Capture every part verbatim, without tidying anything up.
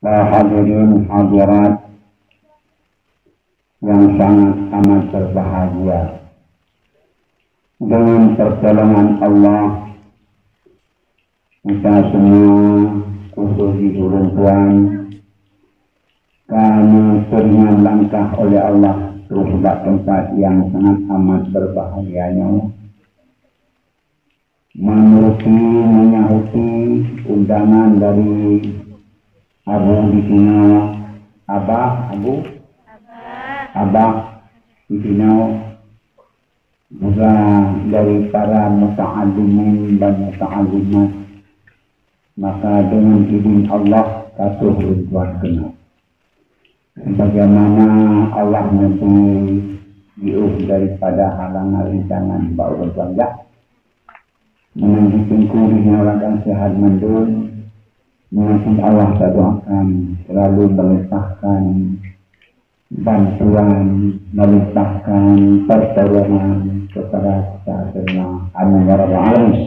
Para hadirin hadirat yang sangat amat berbahagia, dengan pertolongan Allah, kita semua, khusus di ulôn tuan, ka neuteurimong langkah oleh Allah troh bak teumpat nyang sangat amat berbahagia nyoe. Menuruti, meunyahuti undangan dari Abu di sinoe, Abah, Abu? Abah di sinoe, juga dari para muta'allimin dan muta'allimat, maka dengan izin Allah ka troh lôn tuan keunoe. Sebagaimana Allah neubri jiôh daripada halangan rintangan bak ulôn tuan jak. Meunan cit teungku di nyoe ladang seuhat mandum, meunan cit Allah tadoakan selalu melimpahkan bantuan, melimpahkan pertolongan kepada kita semua. Amin ya rabbal alamin.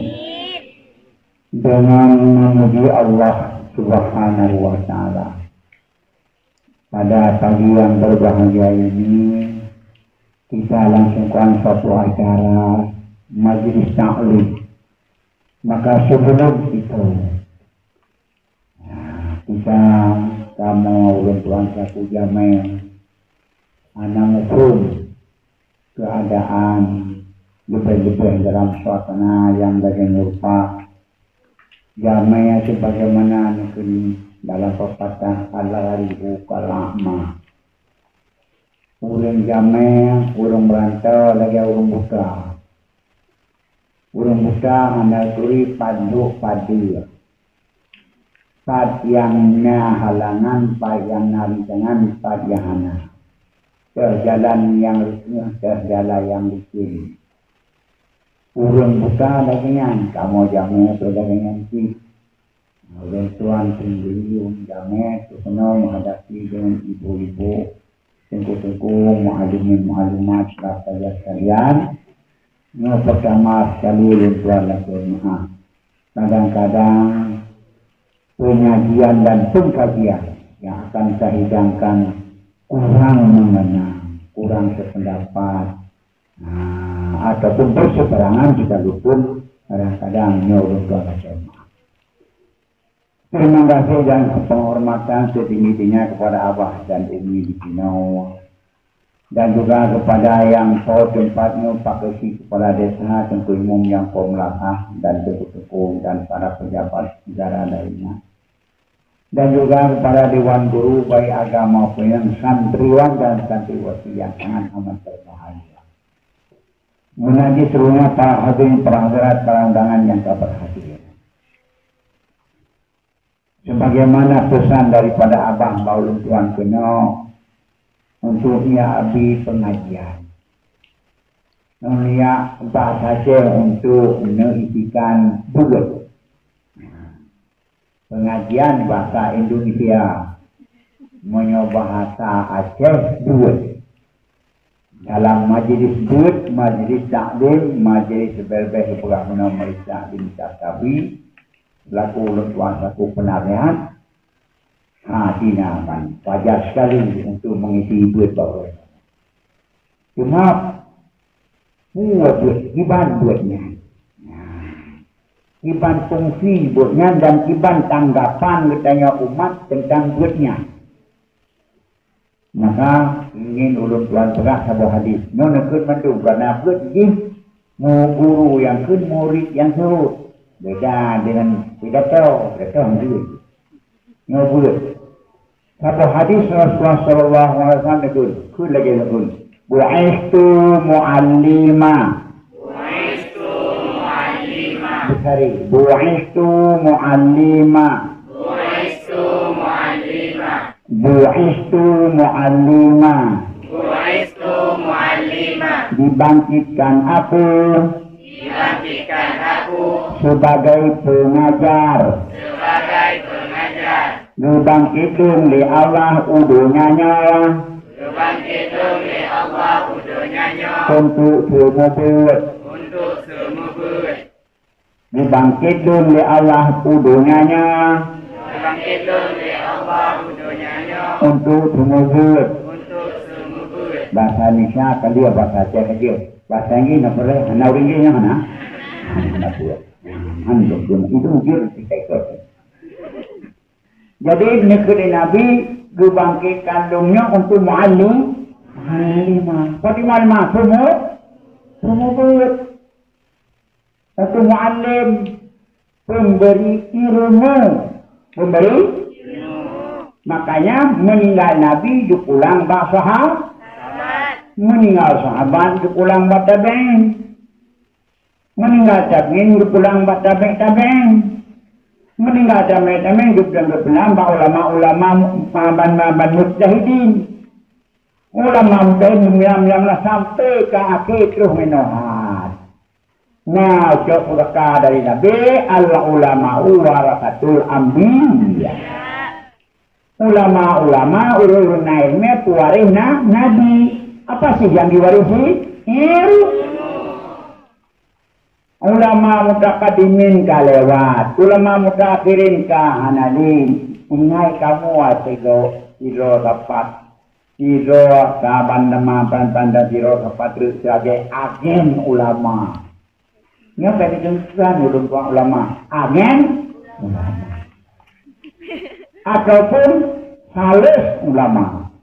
Dengan memuji Allah Subhanahu wa Ta'ala, pada pagi yang berbahagia ini, kita langsungkan suatu acara majlis taklim. Maka sebelum itu, nah, kita, kamoe ulôn tuan selaku jamé, hana muphom keadaan leubeh-leubeh dalam suasana nyang lagée nyoe rupa. Jamé sebagaimana neukheun dalam pepatah, "Al-gharibu kal a'ma." Ureuëng jamé, ureuëng meurantau lagée ureuëng buta. Ureuëng buta hana turi pat duek pat deue. Pat nyang na halangan, pat nyang na rintangan, pat nyang hana. Teuh jalan nyang reueh, teuh jalan nyang licén. Ureuëng buta lagée nyan, kamoe jamé pih lagée nyan cit. Ulôn tuan sendiri jamé keunoe menghadapi dengan ibu-ibu, teungku-teungku, mukalimin-mukalimat, saudara sekalian. Nyoe pertama sekali ulôn tuan lakée meu'ah. Kadang-kadang penyajian dan pengkajian yang akan saya hidangkan kurang mengenang, kurang sependapat, nah, ataupun berseberangan sekalipun, kadang-kadang nyoe ulôn tuan lakée meu'ah. Terima kasih dan penghormatan setinggi-tingginya kepada Abah dan Umi di sinoe. Dan juga kepada nyang po teumpat nyoe, Pak Keuchik Kepala Desa, Teungku Imum nyang po meulakhah, dan teungku-teungku dan para pejabat negara lainnya. Dan juga kepada Dewan Guru, baik agama maupun nyang santriwan dan santriwati yang sangat amat berbahagia. Meunan cit seluruhnya para hadirin, para hadirat, para undangan nyang ka berhadir. Sebagaimana pesan daripada Abah bak ulôn tuan keunoe, untuk nyak abi pengajian. Nyak bahasa Aceh untuk neuisikan beuet. Pengajian bahasa Indonesia. Meunyoe bahasa Aceh, beuet. Dalam majlis beuet, majlis taklim, majlis leubeh-leubeh geupeugah meunoe majlis taklim Syekh Sabi, selaku ulôn tuan selaku peunasihat, ha, tina ban pajar sekali untuk mengisi beuet bak ulôn. Cuma, peue beuet, kiban beuet nyan. Nah, kiban fungsi beuet nyan dan kiban tanggapan geutanyoe umat teuntang beuet nyan. Maka, ingin ulôn tuan peugah saboh hadis. Nyoe neukheun mandum, karena beuet jih, mu-, guru nyang kheun, murit nyang seuôt. Beda dengan pidato, pidato han kheun. Nyoe beuet. Saboh hadis Rasulullah sallallahu alaihi wasallam neukheun, kheun lagée neukheun, "Bu'istu mu'allima." Bu'istu mu'allima. Bukhari, "Bu'istu mu'allima." Bu'istu mu'allima. Bu'istu mu'allima. Bu'istu mu'allima. Dibangkitkan aku. Dibangkitkan aku. Sebagai pengajar. Sebagai pengajar. Geubangkét lôn lé Allah u donya nyoe. Geubangkét lôn lé Allah u donya nyoe. Untuk seumeubeuet. Untuk seumeubeuet. Geubangkét lôn lé Allah u donya nyoe. Bangkit lôn lé Allah u donya nyoe. Untuk seumubeuet. Untuk seumubeuet. Bahasa Indonesia kali ya, bahasa Aceh aja. Bahasa Inggris nak boleh, hana ureueng Inggris nyang hana. Hana boleh. Hana boleh. Itu mungkin kita ikut. Jadi, neukheun lé Nabi geubangkitkan lôn nyoe untuk mu'allim, mu'allimah. Pati mu'allimah? Seumu-, seumubeuet. Untuk mu'allim, pemberi ilmu. Pemberi? Makanya, meuninggai Nabi geupulang bak saha-, meuninggai sahabat geupulang bak tabi'in. Meuninggai tabi'in geupulang bak tabi' tabi'in. Meuninggai tabi' tabi'in geupulang, geupulang bak ulama-ulama mu-, ban, ban, ban mujtahidin. Ulama mujtahidin meunyan-meunyan sampai ka akhé troh meunohat. Nah, cok pusaka dari Nabi, "Al-ulama'u warasatul anbiya." Ulama-ulama, ureueng-ureueng na ileumèe, pewaréh na-, nabi. Apa sih nyang diwarisi? Ilmu. Ulama mutakadimin ka lewat, ulama mutaakhirin ka hana lé. Ingat kamoe watèe go sidroe sapat, sidroe saban teuma ban-ban dan sidroe sapat treuk sebagai agen ulama. Nyoe ka ditentukan ulôn tuan ulama. Agen ulama. Ataupun saleh ulama.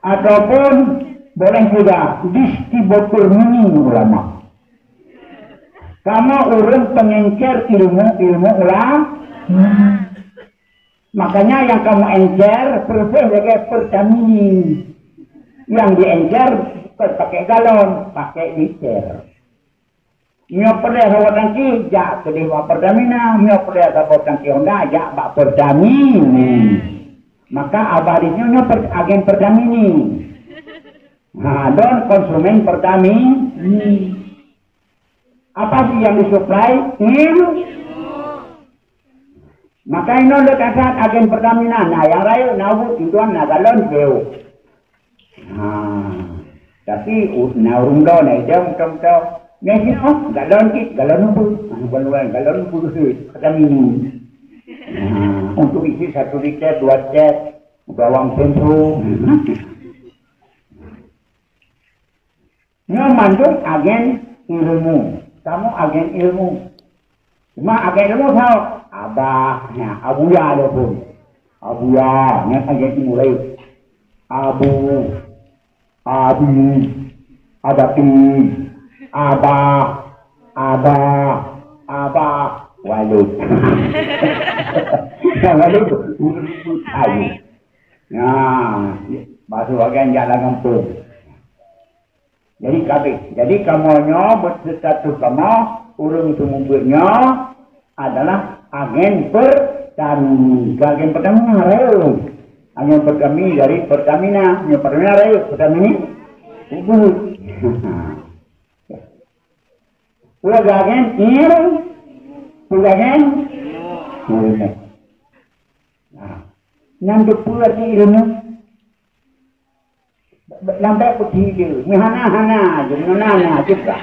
Ataupun boleh juga distributor mini ulama. Kamoe ureueng pengencer ilmu-ilmu ulama. Makanya nyang kamoe encer persis lagèe Pertamini. Nyang diencer bukan pakai galon, pakai liter. Nyoe peureulèe saboh tangki, jak keudeh bak Pertamina. Nyoe peureulèe saboh tangki Honda, jak bak Pertamini. Maka abah di nyoe, nyoe per-, agen Pertamini. Ha, don konsumen Pertamini. Apa sih yang disuplai? Ilmu. Maka inoe lé kasat agen Pertamina, na nyang rayeuk, na ubit, tuan, na galon, jeuet. Ha, tapi u-, na ureueng droe na idong mantong-mantong. Nyan sinoe, galon cit, galon ubit. Ha, galon, galon ubit, Pertamina. Ha, untuk isi satu liter, dua liter, untuk awak mesin tu. Nyoe mandum agen ilmu. Kamoe agen ilmu. Cuma agen ilmu saboh? Abah, nyan, Abuya lé phon. Abuya, nyan agen ilmu laén. Abu, Abi, Abati, Abah, Abah, Abah, Walid. Walid, Abu. Nah, bahasa bagian jalan kampung. Jadi kabeh. Jadi kamoe nyoe beustatus kamoe ureueng seumeubeuet nyoe adalah agen Pertamina. Agen Pertamina, rayeuk. Agen Pertamina dari Pertamina. Nyoe Pertamina rayeuk, Pertamina ubit. Peue agen? Ilmu. Peue agen? Ilmu. Nah, nyan teupeue arti ilmu? Lam bèk peuti jih. Meuhana-hana jih, meuhana-hana jih lah.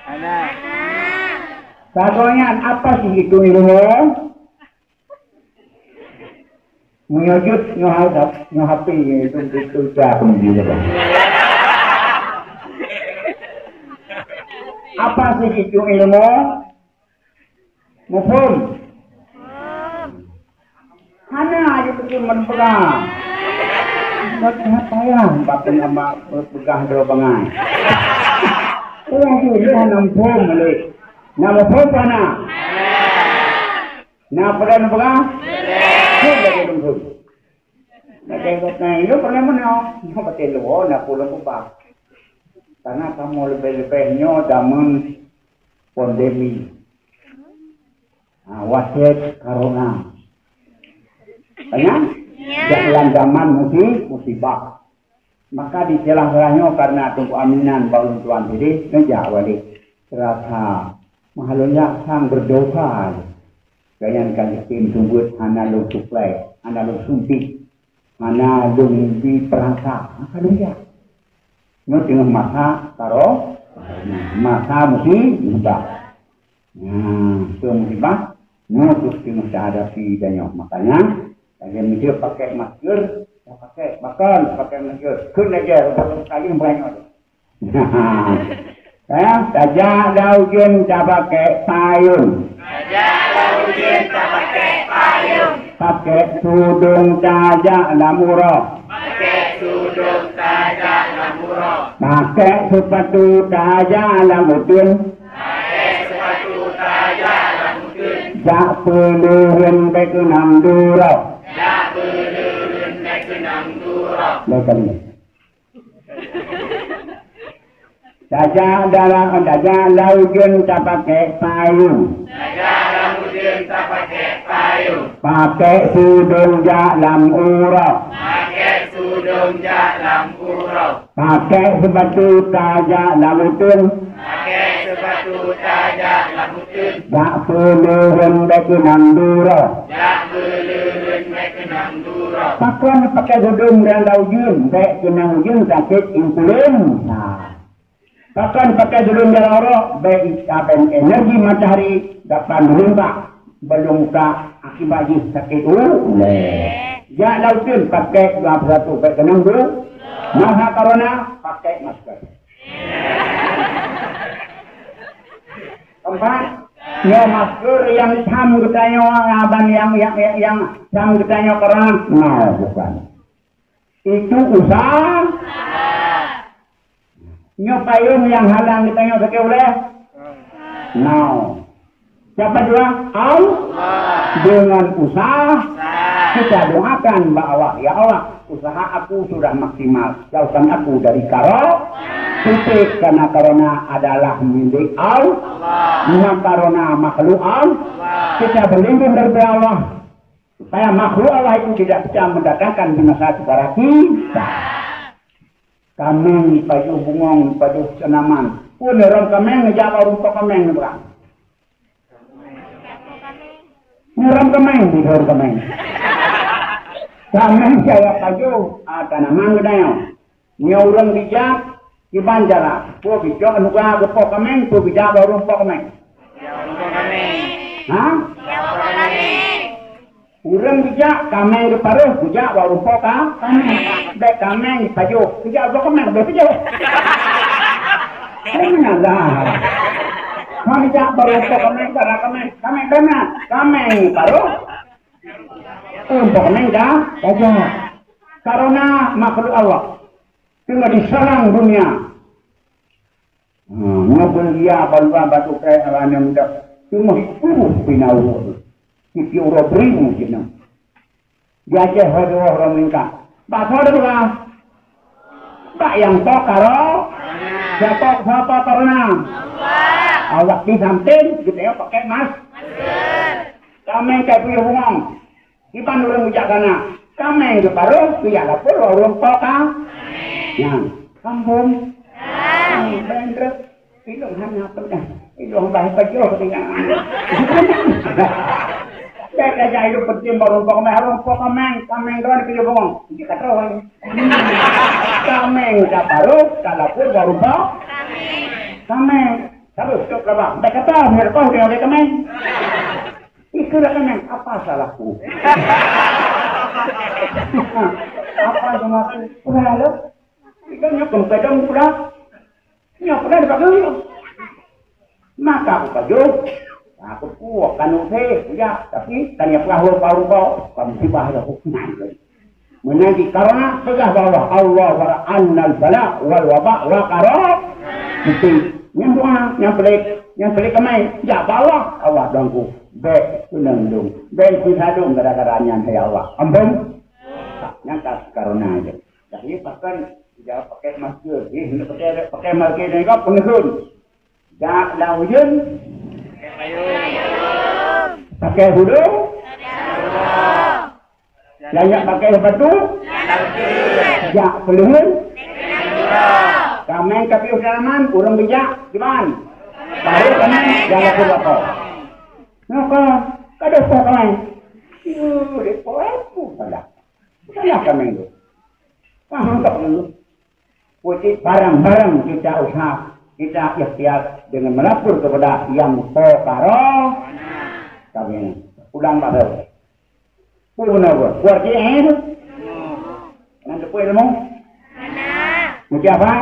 Hana. Sagoe nyan, apa sih itu ilmu? Meunyoe jeuet, nyoe ha-, nyoe H P, itu, itu, itu, apa sih itu ilmu? Muphom? Hana, aja beutôi meupeugah. Buat payah, bak peugah droe bangai. Oh, tu, dia hana muphom lé. Na muphom hana? Na peugah, na peugah? Cit lagèe lôn phon. Lagèe gobnyan, lôn pernah meunoe. Nyoe batèe lôn, na peue lôn peugah. Karena kamoe leubeh-leubeh nyoe jameun pandemi. Ha, watèe corona. Tanya? Ya. Dalam zaman musi-, musibah. Maka di celah-celah nyoe karena Teungku Aminan bak ulôn tuan sideh, neujak walek. Rasa meuhalonyak sang berdosa. Gobnyan ka jitem seumeubeuet hana lôn suplai, hana lôn suntik, hana lôn bi peurangkap. Maka lôn jak. Nyoe teungoh masa karo, masa musi-, musibah. Nah, itu musibah. Nyoe kheueh nyang hadapi tanyoe. Makanya, lagèe meunyoe pakai masker, ya pakai. Pakon pakai masker? Kheun lagèe ureueng kayém banyoe. Ya, tajak lam ujeuen tapakai payong. Tajak lam ujeuen tapakai payong. Pakai sudong tajak lam uroe. Pakai sudong tajak lam uroe. Pakai seupatu tajak lam uteuen. Pakai seupatu tajak lam uteuen. Jak peuleuheuen bèk keunong duroe. Jak peuleuheuen bèk keunong duroe. Dua kali. Tajak dalam, tajak lam ujeuen tapakai payong. Tajak lam ujeuen tapakai payong. Pakai sudong jak lam uroe. Pakai sudong jak lam uroe. Pakai seupatu tajak lam uteuen. Pakai seupatu tajak lam uteuen. Jak peuleuheuen bèk keunong duroe. Jak peuleuheuen bèk keunong duroe. Pakon pakai sudong dan lam ujeuen, bèk keunong ujeuen sakét ingkulen. Nah. Pakon pakai sudong dan lam uroe, bèk itaben energi matahari dapat meulimpah, beulom ka akibat jih sakét ulèe. Jak lam uteuen pakai dua peuh satu bèk keunong du-, masa corona pakai masker. Keempat, nyoe masker nyang tham geutanyoe, aban nyang, nyang, nyang, nyang tham geutanyoe corona? No, bukan. Itu usaha. Nyoe payong nyang halang geutanyoe sakét ulèe? No. Siapa jua? Allah. Dengan usaha. Kita doakan bak Allah, "Ya Allah, usaha aku sudah maksimal. Jauhkan aku dari karo-, titik, karena corona adalah milik Allah. Maka corona makhluk Allah." Kita berlindung daripada Allah, supaya makhluk Allah itu tidak bisa mendatangkan binasa kepada kita. Kaméng pajoh, bungong pajoh tanaman. Peue nyoe rhom kaméng neujak bak ureueng po kaméng nyoe, beuh? Nyoe rhom kaméng, di rhom kaméng. Kaméng saya pajoh, ah, tanaman geutanyoe. Nyoe ureueng bijak, kiban cara. Peue bijak nuga geupo kaméng, peue bijak bak ureueng po kaméng. Ha? Ureueng bijak, kaméng geuparoh, geujak bak ureueng po ka-, kaméng. Bèk kaméng pajoh, geujak bak kaméng, bèk pajoh. Hai, meunan lah. Kaméng jak bak ureueng po kaméng, cara kaméng, kaméng bèk meunan. Kaméng paroh, ureueng po kaméng ka-, kajak. Karena makhluk Allah teungoh diserang dunia. Ha, nyoe beulia baluwa batu kèe awaknyan muda. Teungoh ipuruh pih na uroe. Siti uroe bri mu jinoe. Di Aceh ho dua uroe meulingka. Bak soe dua? Bak nyang po karo-, nyang po, po, po corona. Allah di samping, geutanyoe pakai mas-, kaméng ka puyôh bungong. Kiban ureueng bijak kana, kaméng geuparoh, geujak lapor bak ureueng po ka-, nyan, kambong. Bèk trok, ilôn hana peugah. Ilôn bah pajoh deungon. Bèk tajak ilôn peunteng bak ureueng po kaméng, ureueng po kaméng, kaméng droe puyôh bungong. Jih ka troh. Kaméng ka paroh, ka lapor bak ureueng po kaméng. Terus, cok labang. Bèk kata, meureukoh deungon kaméng. Ikeu dah kaméng, apa salahku? Apa salahku? Udah lo. Kita nyok kempedong udah. Nyok udah dipakai. Maka aku pajoh. Aku kuat kan udah, ya, tapi tanya perahu bau bau, kamu tiba ada hukuman. Meunan cit karena peugah bak Allah, "Allah wa annal bala wal waba wa karo." Beutôi. Nyang doa, nyang peulét, nyang peulét kaméng, jak bak Allah, Allah dong ku. Bèk keunong dong. Bèk sisa dong gara-gara nyan, ya Allah. Ampun. Nyang ka karena aja. Jadi pakon, jangan pakai masker. Eh, nak pakai, pakai masker ni kau peungeut. Jak lam ujeuen. Pakai sudong. Nyang jak pakai seupatu. Jak peuleuheuen. Kaméng ka piyôh tanaman, ureueng bijak, kiban. Baru kaméng, jak lapor bak po. Nyoe ka, ka deuh po kaméng. Yue, deuh po, eh, salah. Salah kaméng tu. Paham tak kaméng tu? Putik bareng-bareng kita usaha. Kita ikhtiar dengan melapor kepada Yang Pokaro. Kami ulang bak saya. Peue beuna buet? Buet jih, eh? Nyan teupeue ilmu? Hana. Ucap apa?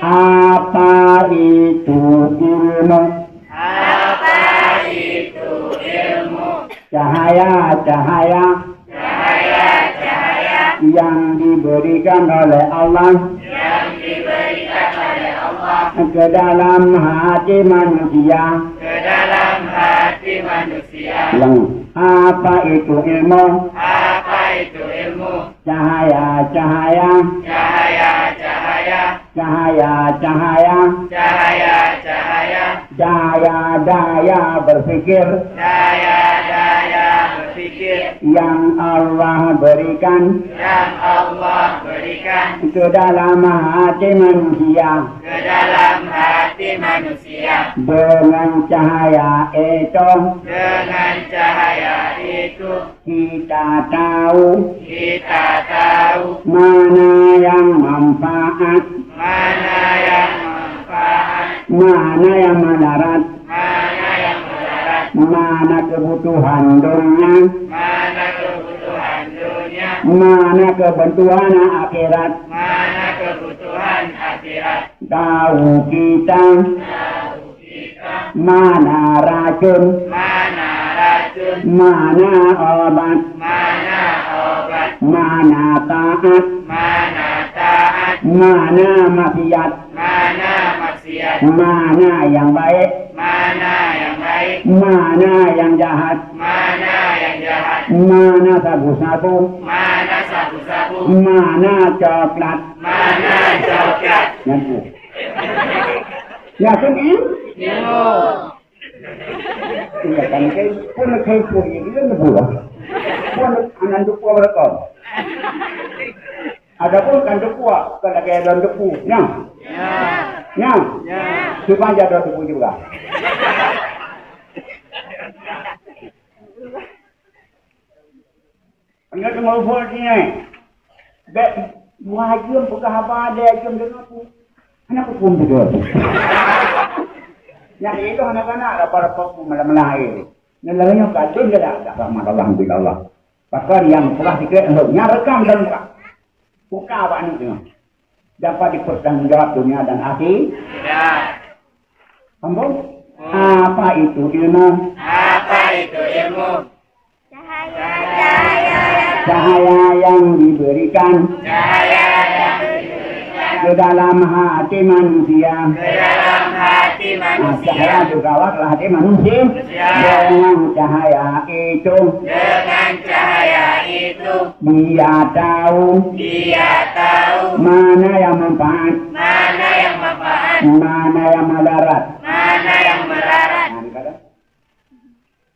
Apa itu ilmu? Apa itu ilmu? Cahaya-cahaya. Cahaya-cahaya. Yang diberikan oleh Allah. Yang diberikan oleh Allah. Ke dalam hati manusia. Ke dalam hati manusia. Ulang. Apa itu ilmu? Apa itu ilmu? Cahaya-cahaya. Cahaya-cahaya. Cahaya-cahaya. Cahaya-cahaya. Daya-daya berpikir. Daya-daya berpikir. Yang Allah berikan. Yang Allah berikan. Ke dalam hati manusia. Ke dalam hati manusia. Dengan cahaya itu. Dengan cahaya itu. Kita tahu. Kita tahu. Mana yang manfaat. Mana yang manfaat. Mana yang mudarat. Mana yang mudarat. Mana kebutuhan dunia. Mana kebutuhan dunia. Mana kebutuhan akhirat. Mana kebutuhan akhirat. Tahu kita. Tahu kita. Mana racun. Mana racun. Mana obat. Mana obat. Mana taat. Mana taat. Mana maksiat. Mana maksiat. Mana yang baik. Mana yang baik. Mana yang jahat. Mana yang jahat. Mana sabu-sabu. Mana sabu-sabu. Mana coklat. Mana coklat. Nyan tu. Ya kan, eh? Ya. Iya kan, kan pun kan pun ini kan buah. Pun anak duku berkon. Adapun kan duku, kan lagi ada duku. Nyang. Ya. Nyang. Ya. Cuma jadi duku juga. Hana teungoh buet nyan. Bèk dua jeuem peugah haba, lhèe jeuem deungoe peue. Hana peue-peue. Nyan itu hana kana rapa-rapa peue malam-malam hari. Nyan lagèe nyoe ka lheueh dah, dah rahmat Allah, alhamdulillah. Pakon nyang peugah sikét lheueh, nyang rekam dan buka. Buka bak aneuk nyoe. Dapat dipertanggungjawab dunia dan akhi-, akhirat. Sambung. Apa itu ilmu? Apa itu ilmu? Cahaya-cahaya. Cahaya yang diberikan. Cahaya yang diberikan. Ke dalam hati manusia. Ke dalam hati manusia. Ah, cahaya juga awak lah hati manusia. Ya. Dengan cahaya itu. Dengan cahaya itu. Dia tahu. Dia tahu. Mana yang manfaat. Mana yang manfaat. Mana yang mudarat. Mana yang mudarat. Nah, dikata.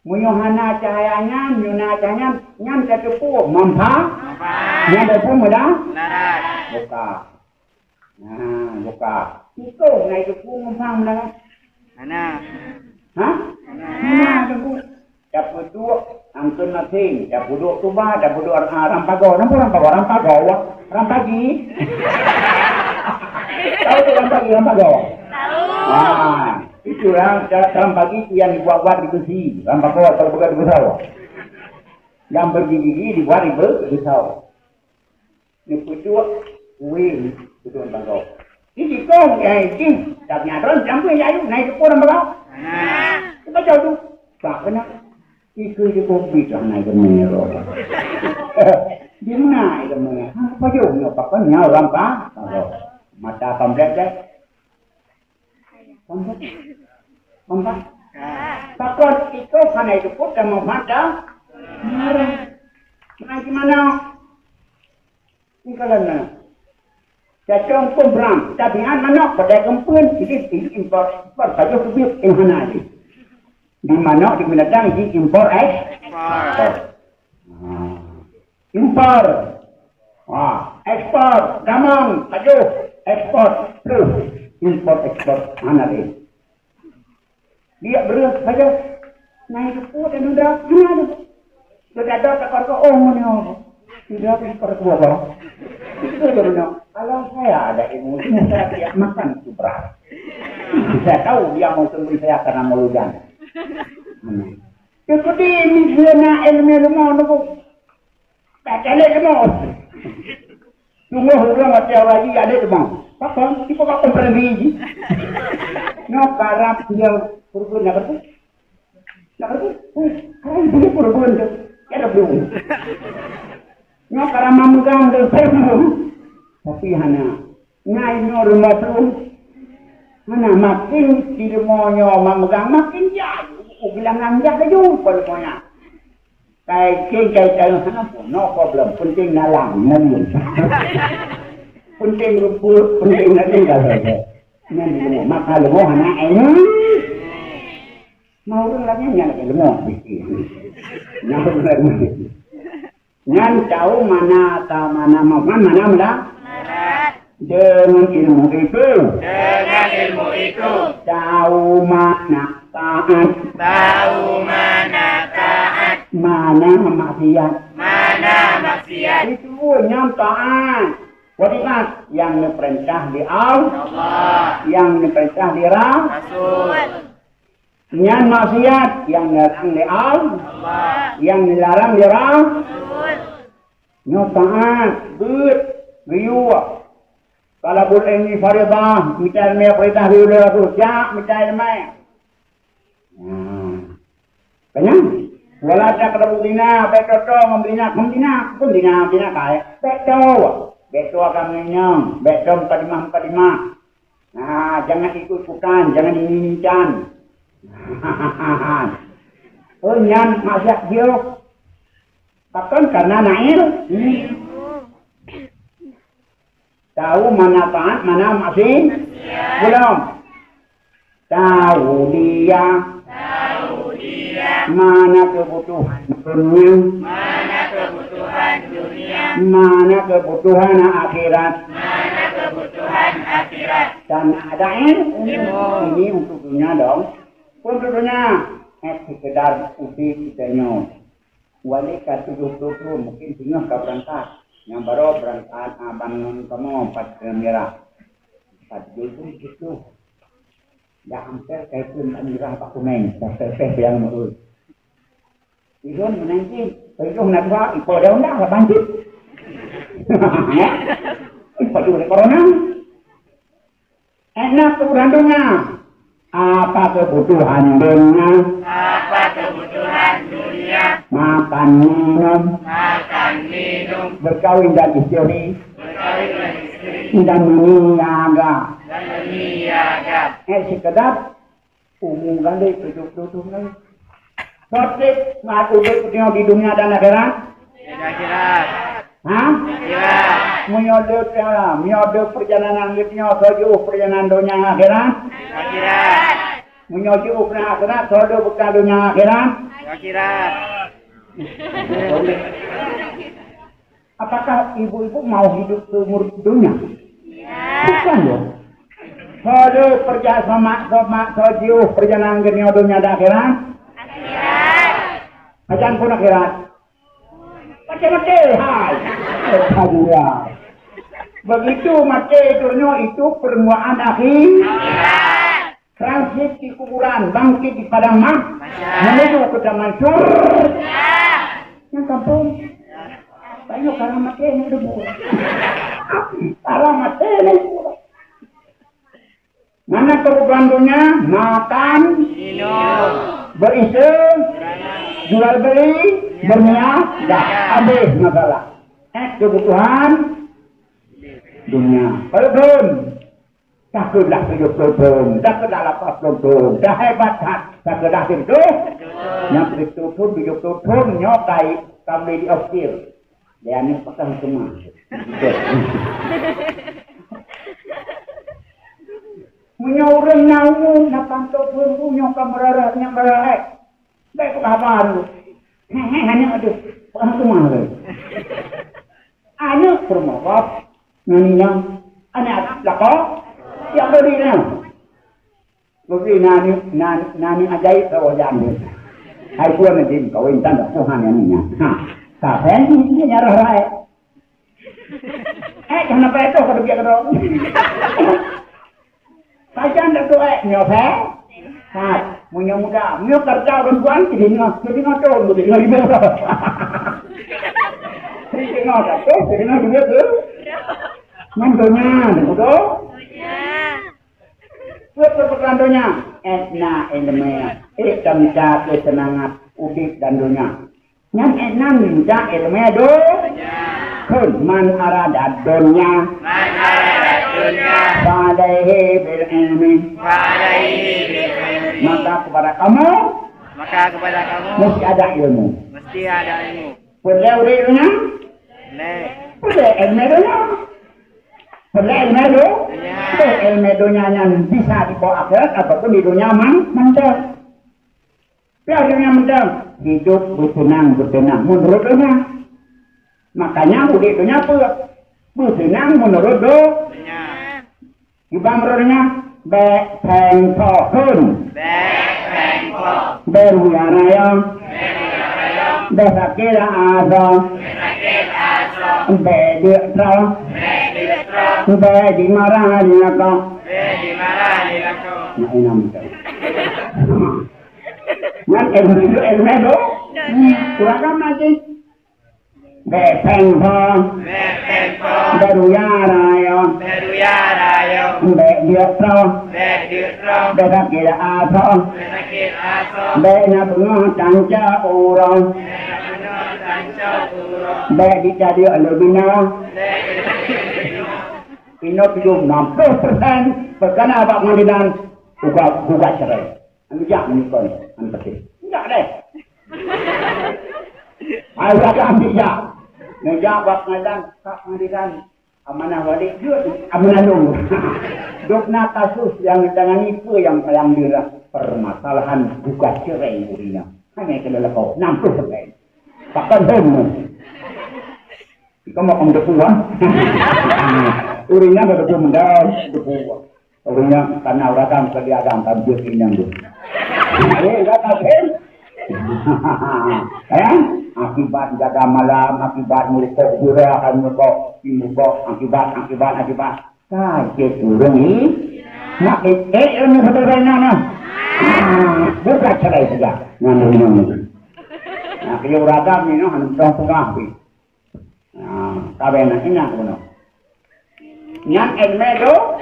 Meunyoe hana cahaya nyan, meunyoe na cahaya nyan, nyan tateupeue manfa-, manfaat. Nyan tateupeue muda-, mudarat. Buka. Nah, buka. Iko na itu pun mumpang dah. Mana? Hah? Mana? Mana tu? Tapeuduek angkeun asing, tapeuduek tuba, tapeuduek, ah, rampago. Napa rampago? Rampago, wah. Rampagi. Tahu tu rampagi, rampago? Tahu. Ah, itulah ca-, rampagi yang dibuat-buat di besi. Rampago kalau bukan di besi. Yang bergigi-gigi dibuat di be-, besi. Neupeuduek kueh, peuduek bangkok. Di sikong, eh, jih, tapi atra campur ya, ayu, naik ke porang bangkok. Nah. Kita jauh tu. Tak kena. Ikut di kopi tu, naik ke mero. Di mana itu mero? Apa jauh ni, apa kan, nyawa rampa? Mata komplek deh. Nampak? Nampak? Takot itu karena itu pun kamu mata. Nah, gimana? Ini kalau mana? Cacong pun beram, tapi an manok pada kempun, jadi ini impor, impor saja kubit yang mana ni. Di manok, di binatang, ini impor, eh? Impor. Nah. Impor. Wah, ekspor, damang, pajoh, ekspor, pluh, impor, ekspor, hana lé. Liek breueh saja. Nah, itu pun dan udah, hana lé. Sudah ada takar ke, oh, mana? Tidak, takar ke apa? Itu dia benar. Kalau saya ada ilmu, saya tidak makan itu beras. Saya tahu dia mau sembelih saya karena mau hujan. Hmm. Jadi, misalnya ilmu-ilmu nunggu. Tak ada ilmu. Sungguh orang mati awal lagi ada ilmu. Apa? Tipe apa pernah biji? Nak karap dia kurban nak berapa? Nak berapa? Hai, hai, dia kurban tu. Ya ada belum. Nak karap memegang tu, saya belum. Tapi hana. Ngai nyoe rumoh tu. Mana makin di rumoh nyoe memegang, makin jauh. Ubilangan jak laju pada monya. Kai king, kai kai, hana pun. No problem. Penting nalang, nabi. Penting rumput, penting nabi dah saja. Nyan di rumoh. Maka rumoh anak ini. Mau orang lagi nyan lagi rumoh. Nyan orang lagi. Nyan tahu mana ta-, mana mauman, mana mela-, dengan ilmu itu. Dengan ilmu itu. Tahu mana taat. Tahu mana taat. Mana maksiat. Mana maksiat. Itu nyan taat. Wadikat yang diperintah di Allah. Allah. Yang diperintah di Ra-, Rasul. Nyan maksiat yang dilarang di Allah, Allah. Yang dilarang di Ra-, Rasul. Nyoe taat, beuet, geuyue. Talabul ilmi faridah, mita ilmu faridah di ulama tu, jak mita ilmu. Nah. Kan nyan? Wala taqrabu zina, bèk toe-toe ngon zina, ngon zina, pun zina, zina kaya. Bèk toe, bèk toe agam ngenyong, bèk toe mukadimah-mukadimah. Nah, jangan ikut-ikutan, jangan ini-inikan. Oh, nyan maksiat jih. Pakon karena nail? Tahu mana taat, mana maksiat? Belum. Tahu dia. Tahu dia. Mana kebutuhan dunia. Mana kebutuhan dunia. Mana kebutuhan akhirat. Mana kebutuhan akhirat. Dan ada ilmu. Ilmu. Ini untuk dunia dong. Untuk dunia. Eh, sekedar uji kita nyoe. Wali ka tujoh ploh thon, mungkin singoh ka beurangkat. Nyang baroe beurangkat, ah, ban ngon kamoe pat keu mirah. Pat jeuet jituh. Dah amper kai pun mirah bak kunéng, dah teuh nyang meu'ui. Idong meunan jih, idong na dua, ipo daun dah lapan jih. Ya? Ipo tu corona? Enak kebutuhan dunia. Apa kebutuhan dunia? Apa kebutuhan dunia? Makan, minum. Makan, minum. Berkawin dan istri. Berkawin dan istri. Dan meniaga. Dan meniaga. Eh, sekedar umur kali tujuh puluh tahun kali. Sotik mat udép nyoe di dunia dan akhirat? Di akhirat. Hah? Akhirat. Meunyoe deuek, ya, meunyoe deuek perjalanan leuet nyoe, soe jiôh perjalanan donya akhirat? Akhirat. Meunyoe jiôh peureulèe akhirat, soe deuek bekal donya akhirat? Akhirat. Apakah ibu-ibu mau hidup seumur dunia? Bukan, loh. Soe deuek perja-, soe mat, soe mat, soe jiôh perjalanan geutanyoe donya dan akhirat? Akhirat. Pajan phon akhirat? Maté-maté, hai. Alhamdulillah. Begitu maté donya itu permulaan akhirat. Transit di kuburan, bangkit di padang mah, menuju ke taman surga. Nyang kampung. Banyak orang maté ni debu. Orang maté ni debu. Mana kebutuhan dunia? Makan, minum, berisi, jual beli, berniaga, habis masalah. Eh, kebutuhan dunia. Kalau belum, dah keudah tujuh puluh thon, dah keudah lapan puluh thon, dah hebat that, dah keudah tujuh puluh thon. Nyang tujuh puluh thon, tujuh puluh thon, nyoe kai kami di Austria. Dia ni pegang semua. Meunyoe ureueng na umu lapan ploh thon, nyoe ka meurara nyang meurara. Bèk peugah haba dulu. Heh, heh, aneuk deuh. Peugah teuma lé. Aneuk peurumoh gob. Nyan nyang aneuk lakoe. Siap lodi nyan. Mungkin na ni, na, na ni ajaib saboh jan ni. Hai tuan ni, kawin tan dak Tuhan yang ni. Ha. Ka pen ni, ni nyarah rakyat. Eh, hana payah toh ka teubiet keudroe. Pajan dak tu, eh, nyoe, eh? Hat, meunyoe muda, meunyoe kerja ureueng tuan, jadi ngah, jadi ngah tu, jadi ngah lima. Jadi ngah dak tu, jadi ngah lima tu. Nyan donya, betul? Buat peperan donya, eh, na ileumèe, eh, tamita keu seumangat udép dan donya. Nyan ék nan minta ileumèe do-, kheun, "Man arada dunya, Man arada dunya, fa alaihi bil ilmi." Fa alaihi bil ilmi. Maka kepada kamu, Maka kepada kamu, mesti ada ilmu. Mesti ada ilmu. Peureulèe ureueng nyan? Lé. Peureulèe ileumèe donya. Peureulèe ileumèe do-, Donya. Peureulèe ileumèe donya nyan bisa dibawa akhirat ataupun di donya man-, mantong. Piôh donya mantong, hidup beuteunang-beuteunang meunurot donya. Makanya udép donya peue? Beuteunang meunurot do-, Donya. Kiban meunurot donya, bèk phèng pho kheun. Bèk phèng pho. Bèk ruyah raya. Bèk ruyah raya. Bèk sakét asoe. Bèk sakét asoe. Bèk deuk troh. Bèk deuk troh. Bèk jimarah di lakoe. Bèk jimarah di lakoe. Nah, inong tu. Nyan ileumèe, ileumèe do-, Donya. Ureueng agam lagi. Bèk phèng pho. Bèk phèng pho. Bèk ruyah raya. Bèk ruyah raya. Bèk deuk troh. Bèk deuk troh. Bèk sakét asoe. Bèk sakét asoe. Bèk na beungoh tancok uroe. Bèk na beungoh tancok uroe. Bèk jitadiek lé binoe. Bèk jitadiek lé binoe. Inoe tujoh nam ploh persen peukana bak pengadilan gugat, gugat cerai. Neujak meunyoe kon, an peutéh. Neujak deh. Hai, ureueng agam neujak. Neujak bak pengadilan, bak pengadilan. Amanah wali jeuet, amanah lôn. Dok na kasus nyang ditangani peue nyang paléng deuh lah permasalahan gugat cerai ureueng nyan. Hana keuneuk lakoe, nam ploh persen. Pakon hom nyoe? Kamoe ka meudepu, ah. Ureueng nyan meudepu mendam, meudepu. Ureueng nyan kana ureueng agam, ka di agam, ka jeuet inong tu. Eh, dah tak, eh? Eh? Akibat jaga malam, akibat murukok jurah, akan murukok, murukok, akibat, akibat, akibat. Ka jeuet ureueng ni, nak eh, eh, ureueng ni saudara nyan, nah. Ah, bukan cerai saja. Nyan, nyan, nyan. Nah, keu ureueng agam ni, noh, hana peugah pih. Nah, ka bèk na ingat bunoe. Nyan ileumèe do-,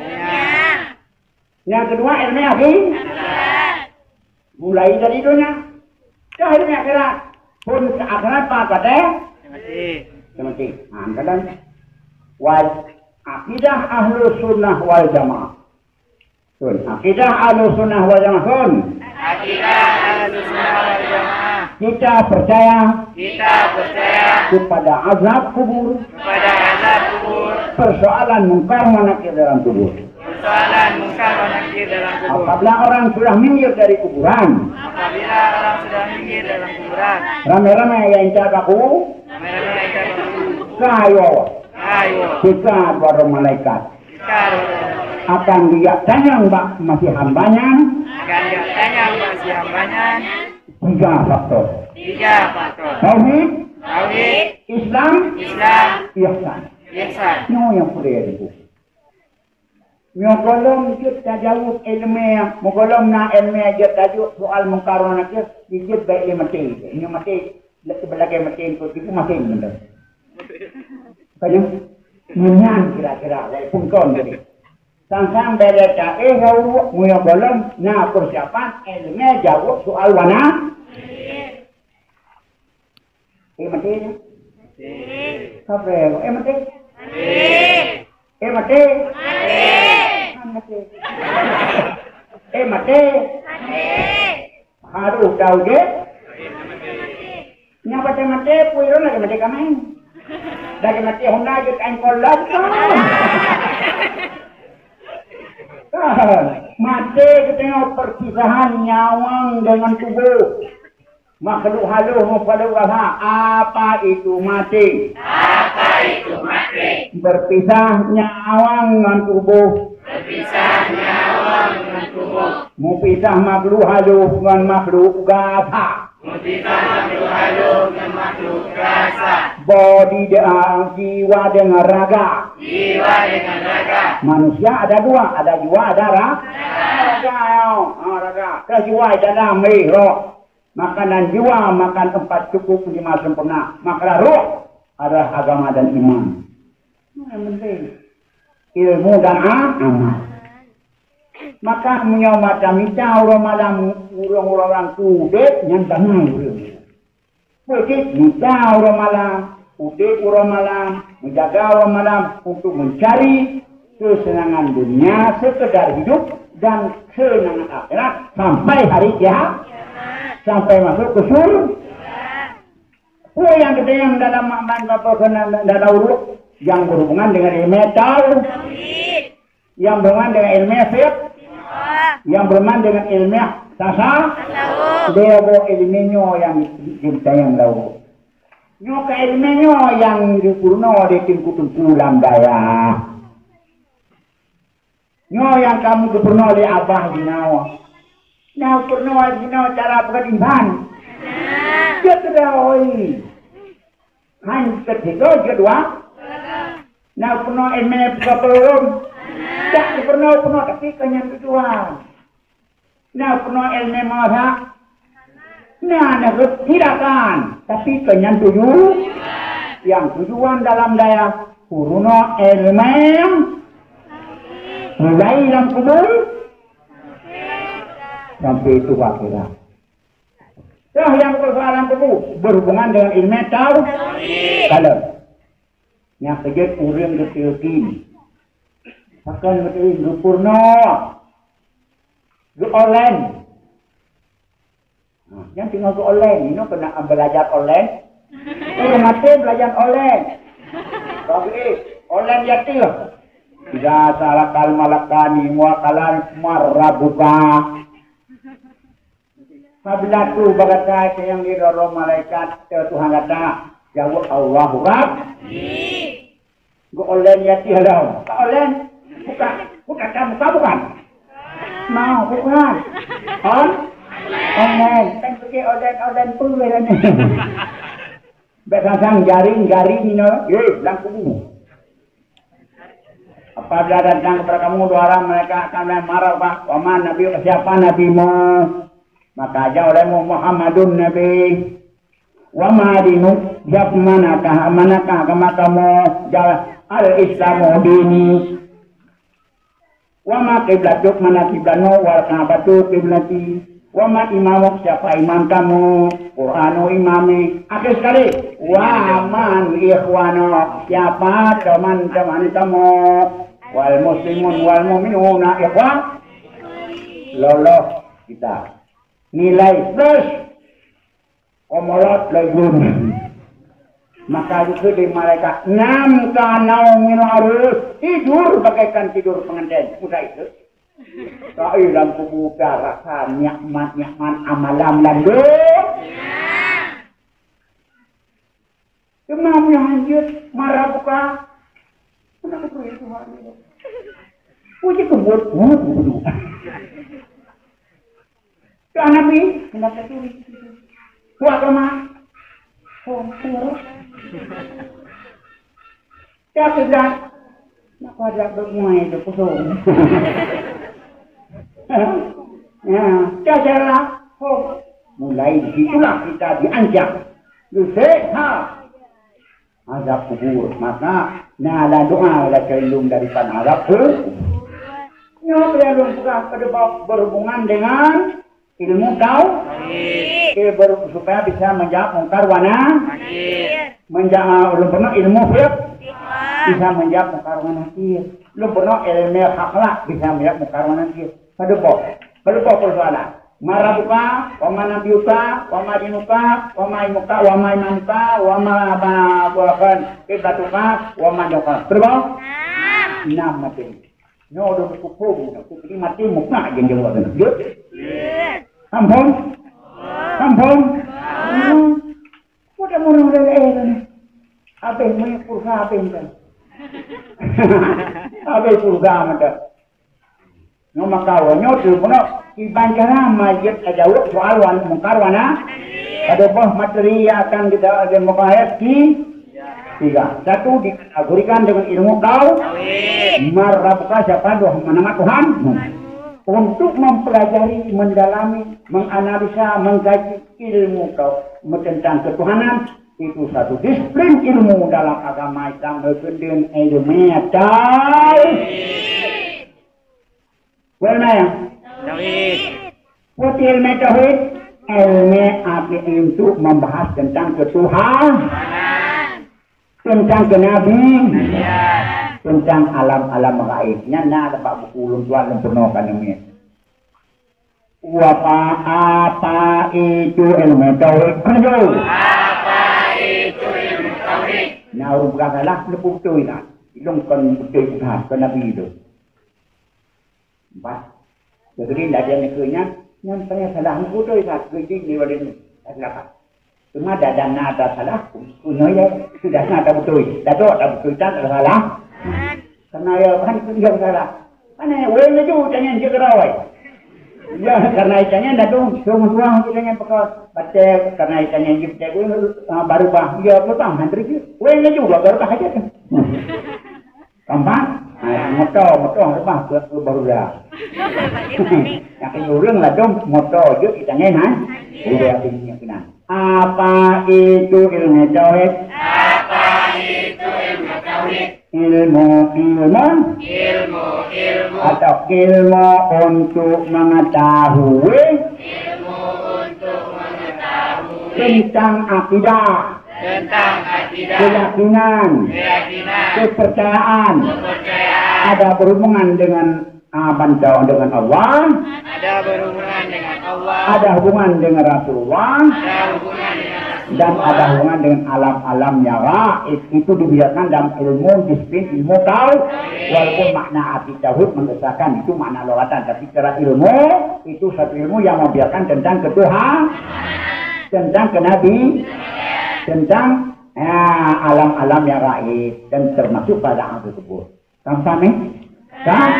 Nyang keudua ileumèe akhi-, mulai dari donya. Dah ileumèe akhirat. Phôn keu akhirat pat watèe? Mati. Mati. Ha, kadang wal akidah Ahlus Sunnah wal Jamaah. Sun. Akidah Ahlussunnah wal Jamaah, sun. Akidah Ahlussunnah wal Jamaah. Kita percaya Kita percaya kepada azab kubur, kepada azab kubur, persoalan Mungkar wa Nakir dalam kubur. Persoalan Mungkar wa Nakir dalam kubur. Apabila orang sudah minggir dari kuburan, Apabila orang sudah minggir dalam kuburan, ramai-ramai yang cak aku, ramai-ramai yang cak aku, kayo, kayo, dekat warung malaikat. Akan dijak tanyong bak meusihan banyan. Akan dijak tanyong bak meusihan banyan. Tiga faktor. Tiga faktor. Tauhid. Tauhid. Islam. Islam. Ihsan. Ihsan. Nyoe nyang peuraya teungku. Nyoe gohlom jeuet tajaweueb ileumèe, meugohlom na ileumèe jeuet tajaweueb soal Mungkar wa Nakir, jeuet bèk lé maté. Nyoe maté, lagèe maté keu tipu maté mantong. Ka nyoe? Nyan kira-kira, walaupun kon tadi. Sang-sang bèk lé taéh ureueng, meunyoe gohlom na peusiapan ileumèe jaweueb soal wa na-, Eh, maté nyoe? Maté. Kapreh, eh, maté? Maté. Eh, maté? Maté. Ah, maté. Eh, maté? Maté. Harôh tau jeuet. Nyang maté-maté, peue lôn lagèe maté kaméng. Lagèe maté Honda jeuet ain kolom. Maté geutanyoe perpisahan nyawöng deungon tuboh. Makhluk halus mupaloe rasa, apa itu mati? Apa itu mati? Berpisah nyawöng ngon tuboh. Berpisah nyawöng ngon tuboh. Mupisah makhluk halus ngon makhluk gasa. Mupisah makhluk halus ngon makhluk gasa. Oh, di de-, ah, jiwa dengan raga. Jiwa dengan raga. Manusia ada dua, ada jiwa, ada ra-, raga. Ha, raga. Kalau jiwa dalam, eh, roh. Makanan jiwa, makan empat cukup, lima sempurna. Makanan roh adalah agama dan iman. Itu yang penting. Ilmu dan a-, amal. Maka meunyoe mata mita uroe malam ureueng-ureueng tu udeb, nyan bangai ureueng. Peue cit mita uroe malam, udeb uroe malam, meujaga uroe malam untuk mencari kesenangan dunia, sekedar hidup, dan kesenangan akhirat sampai hari kiamat, sampai masuk ke sur-, Peue nyang geutanyong dalam makban bapak keunan dalam ureueng nyang berhubungan dengan ilmu tau-, nyang berhubungan dengan ilmu fiqh, nyang berhubungan dengan ilmu tasa-, dua boh ilmu nyoe nyang geutanyong dalam ureueng. Nyoe ka ilmu nyoe nyang geupeurunoe di teungku-teungku lam dayah. Nyoe nyang ka geupeurunoe lé abah jinoe. Nyang peurunoe jinoe cara peugah iman. Jeuet keudroe. Han keudroe jeuet dua. Nyang peurunoe ilmu peugah peulom. Tak peurunoe, peurunoe, tapi keu nyan tujuan. Nyang peurunoe ilmu masak. Nah, na tindakan, tapi keu nyan tuju-, nyang tujuan dalam dayah peurunoe ilmu mulai lam kubur sampai tuha akhirat. Dah nyang persoalan kubur berhubungan dengan ilmu tau-, kalau nyang keujeuet ureueng geuteukin. Pakon geuteukin geupeurunoe. Geu-online. Ha, nyang teungoh geu-online, inoe keuneuk belajar online. Ureueng maté belajar online. Tapi, eh, online ya teuh. Idza sa'alakal malakani muwakkalan man rabbuka. Apabila tu bak gata nyang di roro malaikat, "Teu Tuhan gata?" Jaweueb, "Allahu Rabb." Geu-online ya teuh lom. Ka online? Bukan. Bukan kamu, kamu kan? Mau, bukan. On? Online. Kan pergi online, online pun lah ni. Bèk sang-sang jaring-jaring nyoe, eh, lam kubu. Apabila datang kepada kamu dua orang malaikat akan marah, "Wa man nabi, siapa nabimu?" Maka jawab olehmu, "Muhammadun nabi." "Wa ma dinuk, siapa, manakah, manakah agama kamu?" Jawab, "Al-Islamu dini." "Wa ma qiblatuk, mana kiblatmu?" "Wal Ka'batu qiblati." "Wa ma imamuk, siapa imam kamu?" "Qur'anu imami." Akhir sekali, "Wa man ikhwanuk, siapa teman-teman kamu?" "Wal muslimun wal mu'minuna ikhwan." Lolos kita. Nilai plus. Komolot lagèe nyan. Maka geukheun lé malaikat, "Nam ka naumil arus, tidur bagaikan tidur pengantin." Mudah itu. Tapi lam kubu ka rasa nikmat-nikmat amalan lalu. Cuma meunyoe hanjeuet, marah buka. Kenapa kau itu hal ini? Puji kebut, uh, uh, uh. Doa Nabi, kenapa tu? Buat agama. Oh, terus. Ya sudah. Nak kuadrat bermuai tu kosong. Ya, jajalah. Oh. Mulai di situlah kita diancam. Disiksa. Azab kubur. Maka, na la doa la keulung daripada azab kubur. Nyoe yang lôn peugah pada bab berhubungan dengan ilmu tau-, eh, ber-, supaya bisa menjawab mungkar wa na-, menja-, ah, lôn peurunoe ilmu fiqh, bisa menjawab mungkar wa nakir. Lôn peurunoe ilmu akhlak bisa menjawab mungkar wa nakir. Pada boh, pada boh persoalan. Man rabbuka, wa man nabiyuka, wa ma dinuka, wa ma ilmuka, wa ma imamuka, wa ma, ma, bukan, kiblatuka, wa ma dinuka. Pada boh? Enam macam. Nyoe lôn kuphom, nyoe kuphom mati mukah jeung jaweueb nyoe. Jeuet? Ampôn? Ampôn? Hmm. Udah munong lé-lé ni. Habéh minyeuk pulsa habéh mantong. Habéh pulsa mantong. Nyoe maka nyoe tu peunoh kiban cara majeuet tajaweueb soal wan mungkar wa na. Pada boh materi yang akan kita ada mukahab ki. Tiga. Satu, dikategorikan dengan ilmu tau. Tauhid. Man rabbuka, siapa doh nama Tuhan. Untuk mempelajari, mendalami, menganalisa, mengkaji ilmu tau tentang ketuhanan, itu satu disiplin ilmu dalam agama Islam, meukeundeun ilmu tauhid. Ilmu tauhid. Buat ilmu tauhid, ilmu api untuk membahas tentang ketuhanan, tentang kenabi, tentang alam-alam gaib. Nyan na bak buku ulôn tuan lôn peunoh ka neumie. Apa, apa itu ilmu tauhid? Aduh. Apa itu ilmu tauhid? Nah, ureuëng peugah salah, neupeu beutôi lah. Ilong kon beutôi peugah, kon nabi tu. Empat. Jadi, ndak ada yang keu nyan, nyan tanya salah. Neupeu beutôi lah, keu jin ni, wali ni. Tak salah. Cuma dah, dah na ada salah, kunyoe ya. Dah na ada beutôi. Dah tu ada beutôi, tak ada salah. Karena ya, kan itu dia salah. Mana ya, weh laju tanya je kerawai. Ya, karena itanya dah tu, tu tuan kita yang pekal. Batal, karena itanya je batal, weh, ah, baru bah. Ya, betul, antri je. Weh laju, baru bah aja tu. Tampak? Ha, moto, moto reubah ke, ke baru dah. Yang kena ureuëng ladom moto je kita ngen, ha? Udah artinya kena. Apa itu ilmu tauhid? Apa itu ilmu tauhid? Ilmu, ilmu. Ilmu, ilmu. Atau ilmu untuk mengetahui. Ilmu untuk mengetahui. Tentang akidah. Tentang akidah. Keyakinan. Keyakinan. Kepercayaan. Kepercayaan. Ada berhubungan dengan, ah, bantu dengan Allah. Ada berhubungan dengan Allah. Ada hubungan dengan Rasulullah. Ada hubungan dengan Rasulullah. Dan ada hubungan dengan alam-alam yang gaib. Itu dibiarkan dalam ilmu disiplin ilmu tau. Walaupun makna arti tauhid mengesahkan itu makna logatan, tapi secara ilmu itu satu ilmu yang membiarkan tentang ketuhan, tentang kenabi, tentang, ya, alam-alam yang gaib dan termasuk pada hal tersebut. Paham, paham, eh? Kan?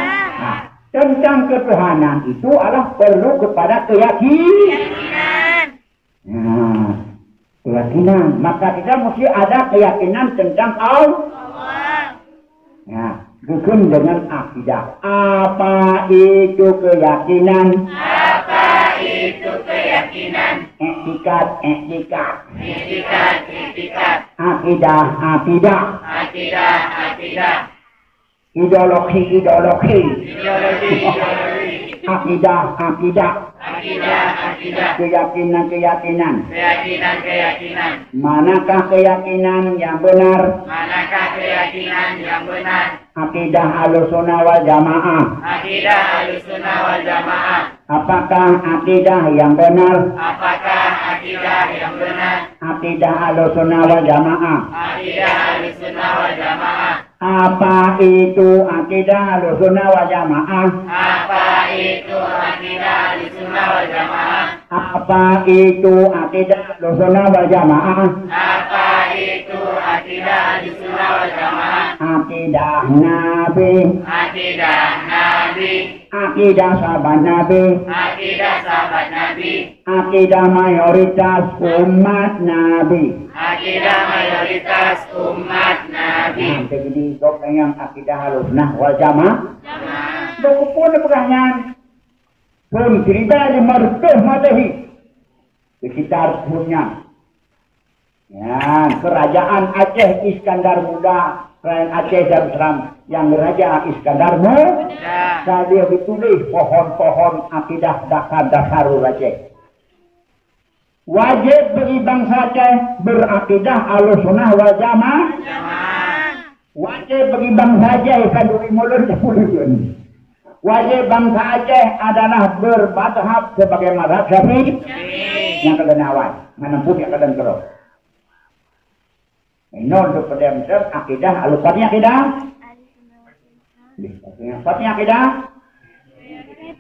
Nah, tentang ketuhanan itu adalah perlu kepada keyakinan. Nah, keyakinan. Maka kita mesti ada keyakinan tentang Allah. Nah, bukan dengan akidah. Apa itu keyakinan? Apa itu keyakinan? Iktikad, iktikad. Iktikad, iktikad. Akidah, akidah. Akidah, akidah. Ideologi, ideologi. Ideologi, ideologi. Akidah, akidah. Akidah, akidah. Keyakinan, keyakinan. Keyakinan, keyakinan. Manakah keyakinan yang benar? Manakah keyakinan yang benar? Akidah Ahlussunnah wal Jamaah. Akidah Ahlussunnah wal Jamaah. Apakah akidah yang benar? Apakah akidah yang benar? Akidah Ahlussunnah wal Jamaah. Akidah Ahlussunnah wal Jamaah. Apa itu akidah Ahlussunnah wal Jamaah? Apa itu akidah Ahlussunnah wal Jamaah? Apa itu akidah Ahlussunnah wal Jamaah? Apa itu akidah Ahlussunnah wal Jamaah? Akidah Nabi. Akidah Nabi. Akidah sahabat Nabi. Akidah sahabat Nabi. Akidah mayoritas umat Nabi. Akidah mayoritas umat Nabi. Nah, jadi gob nyang akidah Ahlussunnah wal Jamaah. Jamaah. Buku pun peugah nyan. Pun seribu lima ratus Masehi. Sekitar tahun nyan. Ya, kerajaan Aceh Iskandar Muda, kerajaan Aceh Darussalam, yang Raja Iskandar Muda, ka lheueh geutuléh pohon-pohon akidah dasar-dasar ureuëng Aceh. Wajéb bagi bansa Aceh berakidah Ahlussunnah wal Jamaah. Wajéb bagi bansa Aceh, kan, duek mulod. Wajéb bansa Aceh adalah bermazhab sebagai mazhab Syafi'i. Nyang keuneuk awai, menempuh nyang keuneuk keudroe. Inoe untuk peudeueng-deueng akidah, alupati akidah. Alupati akidah.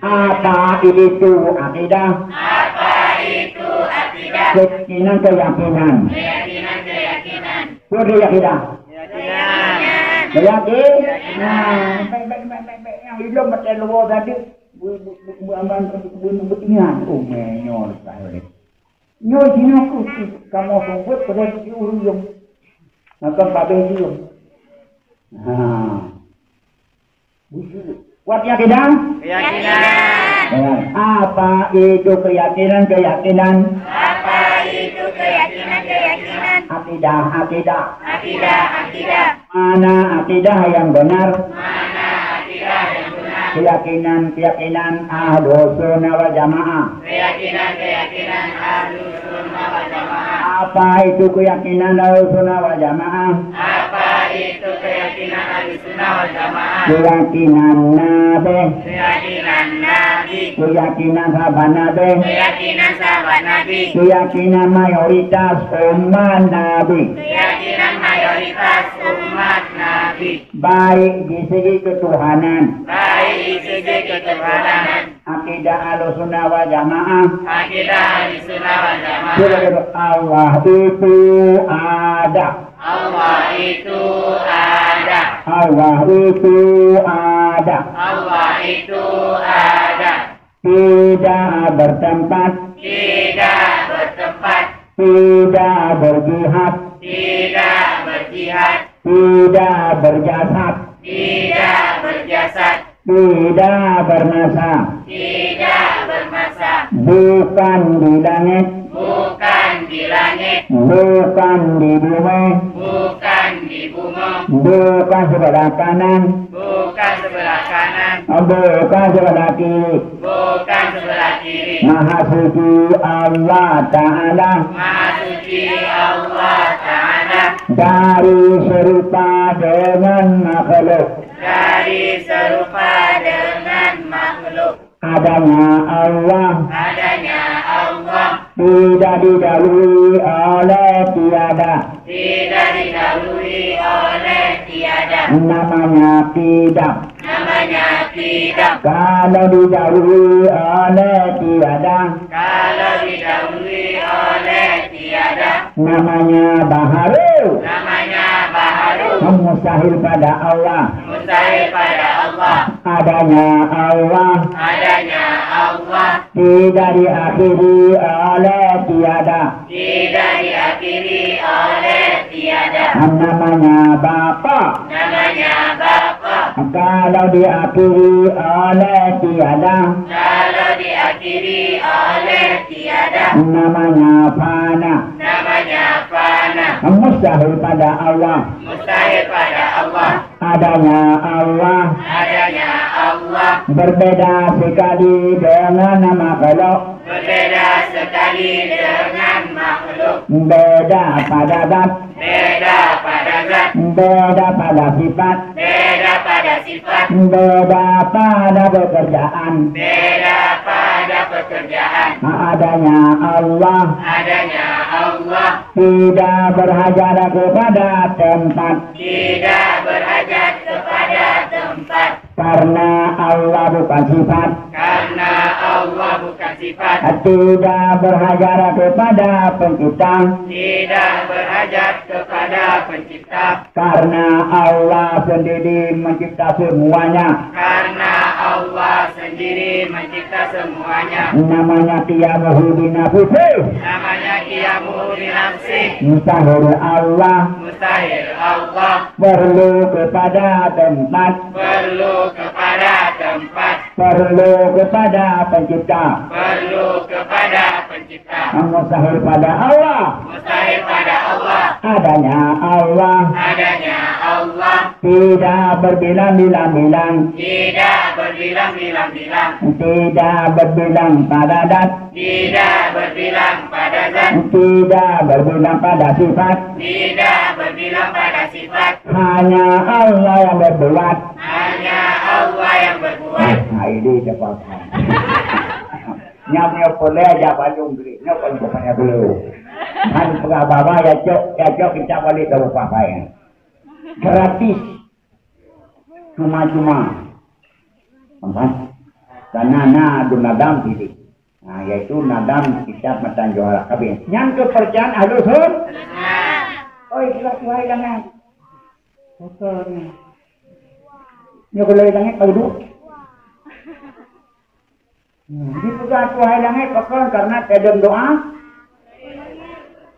Apa itu akidah? Apa itu akidah? Keyakinan, keyakinan. Keyakinan, keyakinan. Peue dia akidah? Keyakinan. Keyakinan. Nah, baik, baik, baik, baik, baik. Nyang ilong macam luar tadi. Bu-, bu-, bu-, bu-, aman, bu-, bu-, bu-, bu-, ingat. Oh, meunyoe ka. Nyoe jinoe kheueh kamoe seumeubeuet pada di ureuëng. Maka padahai jih. Ha. Kuat yakin dah? Keyakinan. Apa itu keyakinan? Keyakinan. Apa itu keyakinan? Keyakinan. Akidah, akidah. Akidah, akidah. Mana akidah yang benar? Mana akidah yang benar? Keyakinan, keyakinan Ahlus Sunnah wal Jamaah. Keyakinan, keyakinan Ahlus Sunnah wal Jamaah. Apa itu keyakinan Ahlus Sunnah wal Jamaah? Apa itu keyakinan Ahlus Sunnah wal Jamaah? Keyakinan Nabi. Keyakinan Nabi. Keyakinan sahabat Nabi. Keyakinan sahabat Nabi. Keyakinan mayoritas umat Nabi. Keyakinan mayoritas umat Nabi. Baik di segi ketuhanan. Baik di segi ketuhanan. Akidah Ahlussunnah wal Jamaah. Akidah Ahlussunnah wal Jamaah. Sudah, Allah itu ada. Allah itu ada. Allah itu ada. Allah itu ada. Tidak bertempat. Tidak bertempat. Tidak berjihad. Tidak berjihad. Tidak berjasad. Tidak berjasad. Tidak bermasa. Tidak bermasa. Bukan di langit. Bukan di langit. Bukan di bumi. Bukan di bumi. Bukan sebelah kanan. Bukan sebelah kanan. Bukan sebelah kiri. Bukan sebelah kiri. Maha suci Allah Ta'ala. Maha suci Allah Ta'ala. Dari serupa dengan makhluk. Dari serupa dengan makhluk. Adanya Allah. Adanya Allah. Tidak didahului oleh tiada. Tidak didahului oleh tiada. Namanya tidak. Namanya tidak. Kalau didahului oleh tiada. Kalau didahului oleh tiada. Namanya baharu. Namanya baharu. Mustahil pada Allah. Mustahil pada Allah. Adanya Allah. Adanya Allah. Tidak diakhiri oleh tiada. Tidak diakhiri oleh tiada. Namanya Bapa. Namanya Bapa. Kalau diakhiri oleh tiada. Kalau diakhiri oleh tiada. Namanya fana. Namanya fana. Mustahil pada Allah. Mustahil pada Allah. Adanya Allah. Adanya Allah. Berbeda sekali dengan makhluk. Berbeda sekali dengan makhluk. Beda pada zat. Beda pada zat. Beda pada sifat. Beda pada sifat. Beda pada pekerjaan. Beda pada pekerjaan. Adanya Allah. Adanya Allah. Tidak berhajat kepada tempat. Tidak berhajat kepada tempat. Karena Allah bukan sifat. Karena Allah bukan sifat. Tidak berhajat kepada pencipta. Tidak berhajat kepada pencipta. Karena Allah sendiri mencipta semuanya. Karena Allah sendiri mencipta semuanya. Namanya qiyamuhu binafsihi. Namanya qiyamuhu binafsihi. Mustahil Allah. Mustahil Allah. Perlu kepada tempat. Perlu kepada tempat. Perlu kepada pencipta. Perlu kepada pencipta. Mustahil pada Allah. Mustahil pada Allah. Adanya Allah. Adanya Allah. Tidak berbilang-bilang-bilang. Tidak berbilang-bilang-bilang. Tidak berbilang pada zat. Tidak berbilang pada zat. Tidak berbilang pada sifat. Tidak berbilang pada sifat. Hanya Allah yang berbuat. Hanya Allah yang berbuat. Nah, ini dia faham. Nyoe, nyoe peureulèe jak Bandung Gri. Nyoe kon bukan ya dulu. Kan peugah baba ya cok, ya cok kita balik ke rumah saya. Gratis. Cuma-cuma. Nampak? Karena na adu nadam sini. Nah, yaitu nadam kitab matan Johara kabeh. Nyan kepercayaan Ahlus Sunnah. Oi, sila Tuhan jangan. Kotor ni. Nyoe kalau langit baru duduk. Hmm, dipeugah Tuhan langit pakon karena tadong doa.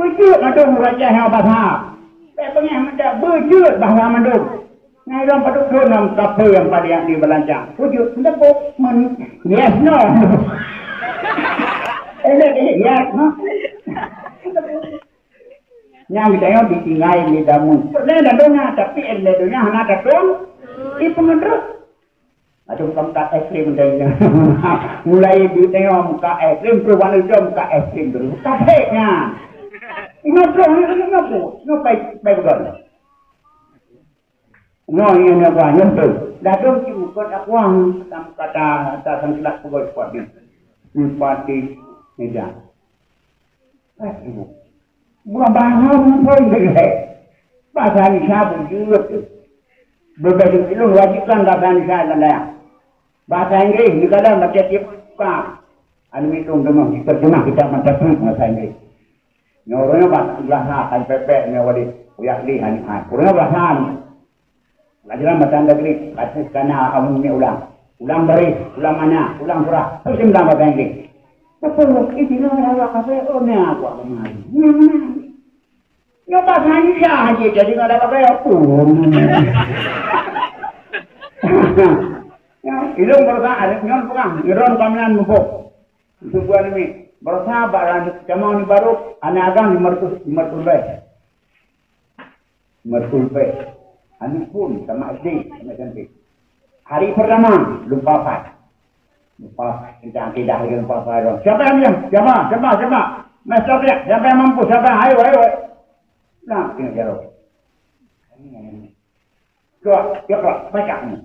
Beujeuet mandum ureueng Aceh nyang bahasa. Bèk beungèh meudak, beujeuet bahasa mandum. Nyan lom padub thôn lam kaphé nyang padé di Belancang. Beujeuet, meudak, men, yes, no. Eh, yes, no. Nyang geutanyoe ditinggai lé damun. Lé lam donya, tapi lé donya hana tatong. Di peungeudroe. Atau bukan muka es krim dan mulai di tengok muka es krim, terus warna hijau muka es krim terus. Kaphé nyan. Ingat tu, ingat tu, ingat tu. Ingat baik, baik betul. Nyoe nyang nyoe kuah nyoe betul. Ladôm cit mukot akuang tam kata kata sangklat pegawai kuat di. Empat di meja. Bukan bahasa pun betul. Bahasa Indonesia pun jeuet tu. Berbeda ilung wajibkan bahasa Indonesia dan daya. Bahasa Inggris ni kadang macam tiap buka. Anu itu memang diterjemah kita macam tu bahasa Inggris. Nyoe ureueng nyoe bak seublah ha, kan pepek nyoe wadih, uyak lé han, ha. Ureueng nyoe bak han. Pelajaran bahasa Inggris, baris kana amun ni ulang. Ulang baris, ulang mana, ulang surah. Terus ulang bahasa Inggris. Betul, itu lah awak kata, oh, ni aku akan mengaji. Ni, ni. Nyoe bahasa Indonesia aja, jadi nggak ada pakai apa. Ya, ilung perusahaan, nyoe pegang, ngeron kamian mumpuk. Untuk buat ni, berusaha barang zaman ni baru, anak agam lima ratus, lima ratus lebih. Lima ratus lebih. Anak pun sama S D, sama S M P. Hari pertama, lupa apa? Lupa apa? Tentang akidah lagi lupa apa? Siapa yang diam? Siapa? Siapa? Siapa? Master dia, siapa yang mampu? Siapa? Ayo, ayo, ayo. Nah, kena jawab. Coba, coba, baca ni.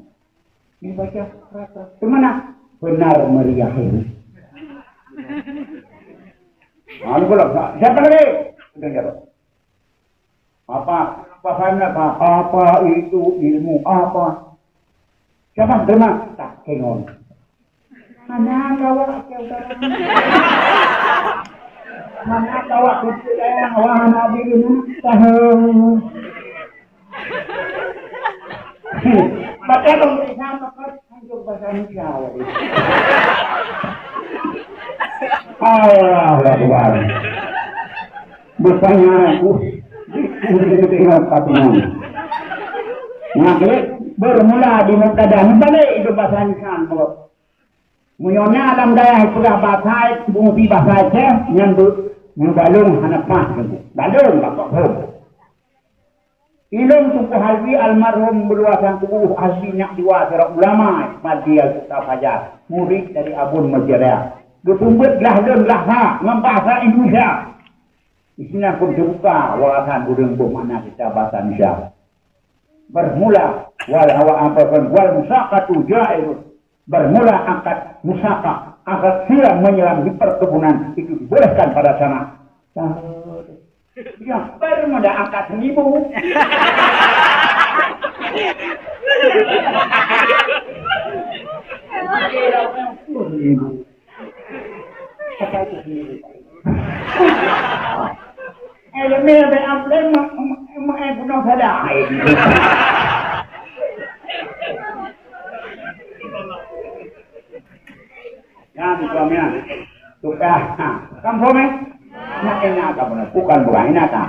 Ini baca, rata. Di mana? Benar meriah ini. Nah, ini belum. Nah, siapa lagi? Udah jawab. Apa? Apa faham apa? Apa itu ilmu? Apa? Siapa? Terima. Tak kengon. Mana kawa keu barang? Mana kawa keu barang? Wah, Nabi ini tahu. Baca dong, di sana kan anjur bahasa Indonesia. Allahu Akbar. Bukannya aku, aku tengok apa ni. Nah, bermula di mubtada, balik itu bahasa Indonesia. Meunyoe na lam dayah peugah bahasa, mubi bahasa Aceh, nyan bu-, nyan balong hana paih teungku. Balong bak kok phon. Ilôn Teungku Halwi almarhum beuluasan tuboh asli nyak dua sidroe ulama Madya Kota Fajar, murit dari Abon Meujaya. Geupeubuet glah lôn glah ha ngon bahasa Indonesia. Di sinan pun teubuka wawasan ureuëng boh makna kita bahasa Indonesia. Bermula wal hawa apa kan wal musaqatu jairun. Bermula akad musaqah, akad siram menyiram di perkebunan itu dibolehkan pada sana. Ya, bermula akad seribu. Seribu. Apa itu seribu? Eh, leumeh leubeh amplop mak, mak, mak, eh, bunoe salah. Nyan suami nyan. Tukang. Ha. Kampung, eh? Nak enak ka bunoe? Bukan, bukan. Enak ka?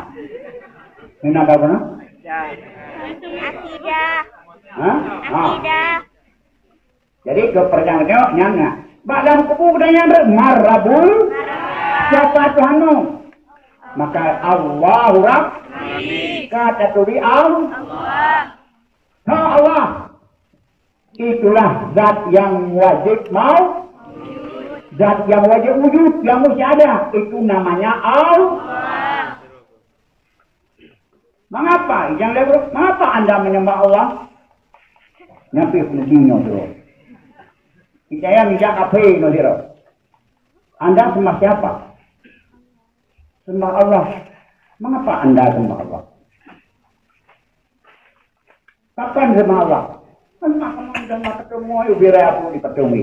Enak ka bunoe? Akidah. Ha? Ha. Akidah. Jadi, keu peurtanyaan nyoe nyan na. Bak lam kubu geutanyoe nyan marrabul, siapa Tuhan mu? Maka Allahu Rabb. Ka taturi Allah. Ha Allah. Itulah zat yang wajib mau, zat yang wajib wujud, yang mesti ada. Itu namanya Allah. Mengapa? Ijang lé guru, mengapa anda menyembah Allah? Nyampé fungsi nyoe, bro. Kita yang tidak kafir, no, sira. Anda sembah siapa? Sembah Allah. Mengapa anda sembah Allah? Kapan sembah Allah? Kan kamu udah nggak ketemu, ubira aku di ketemu.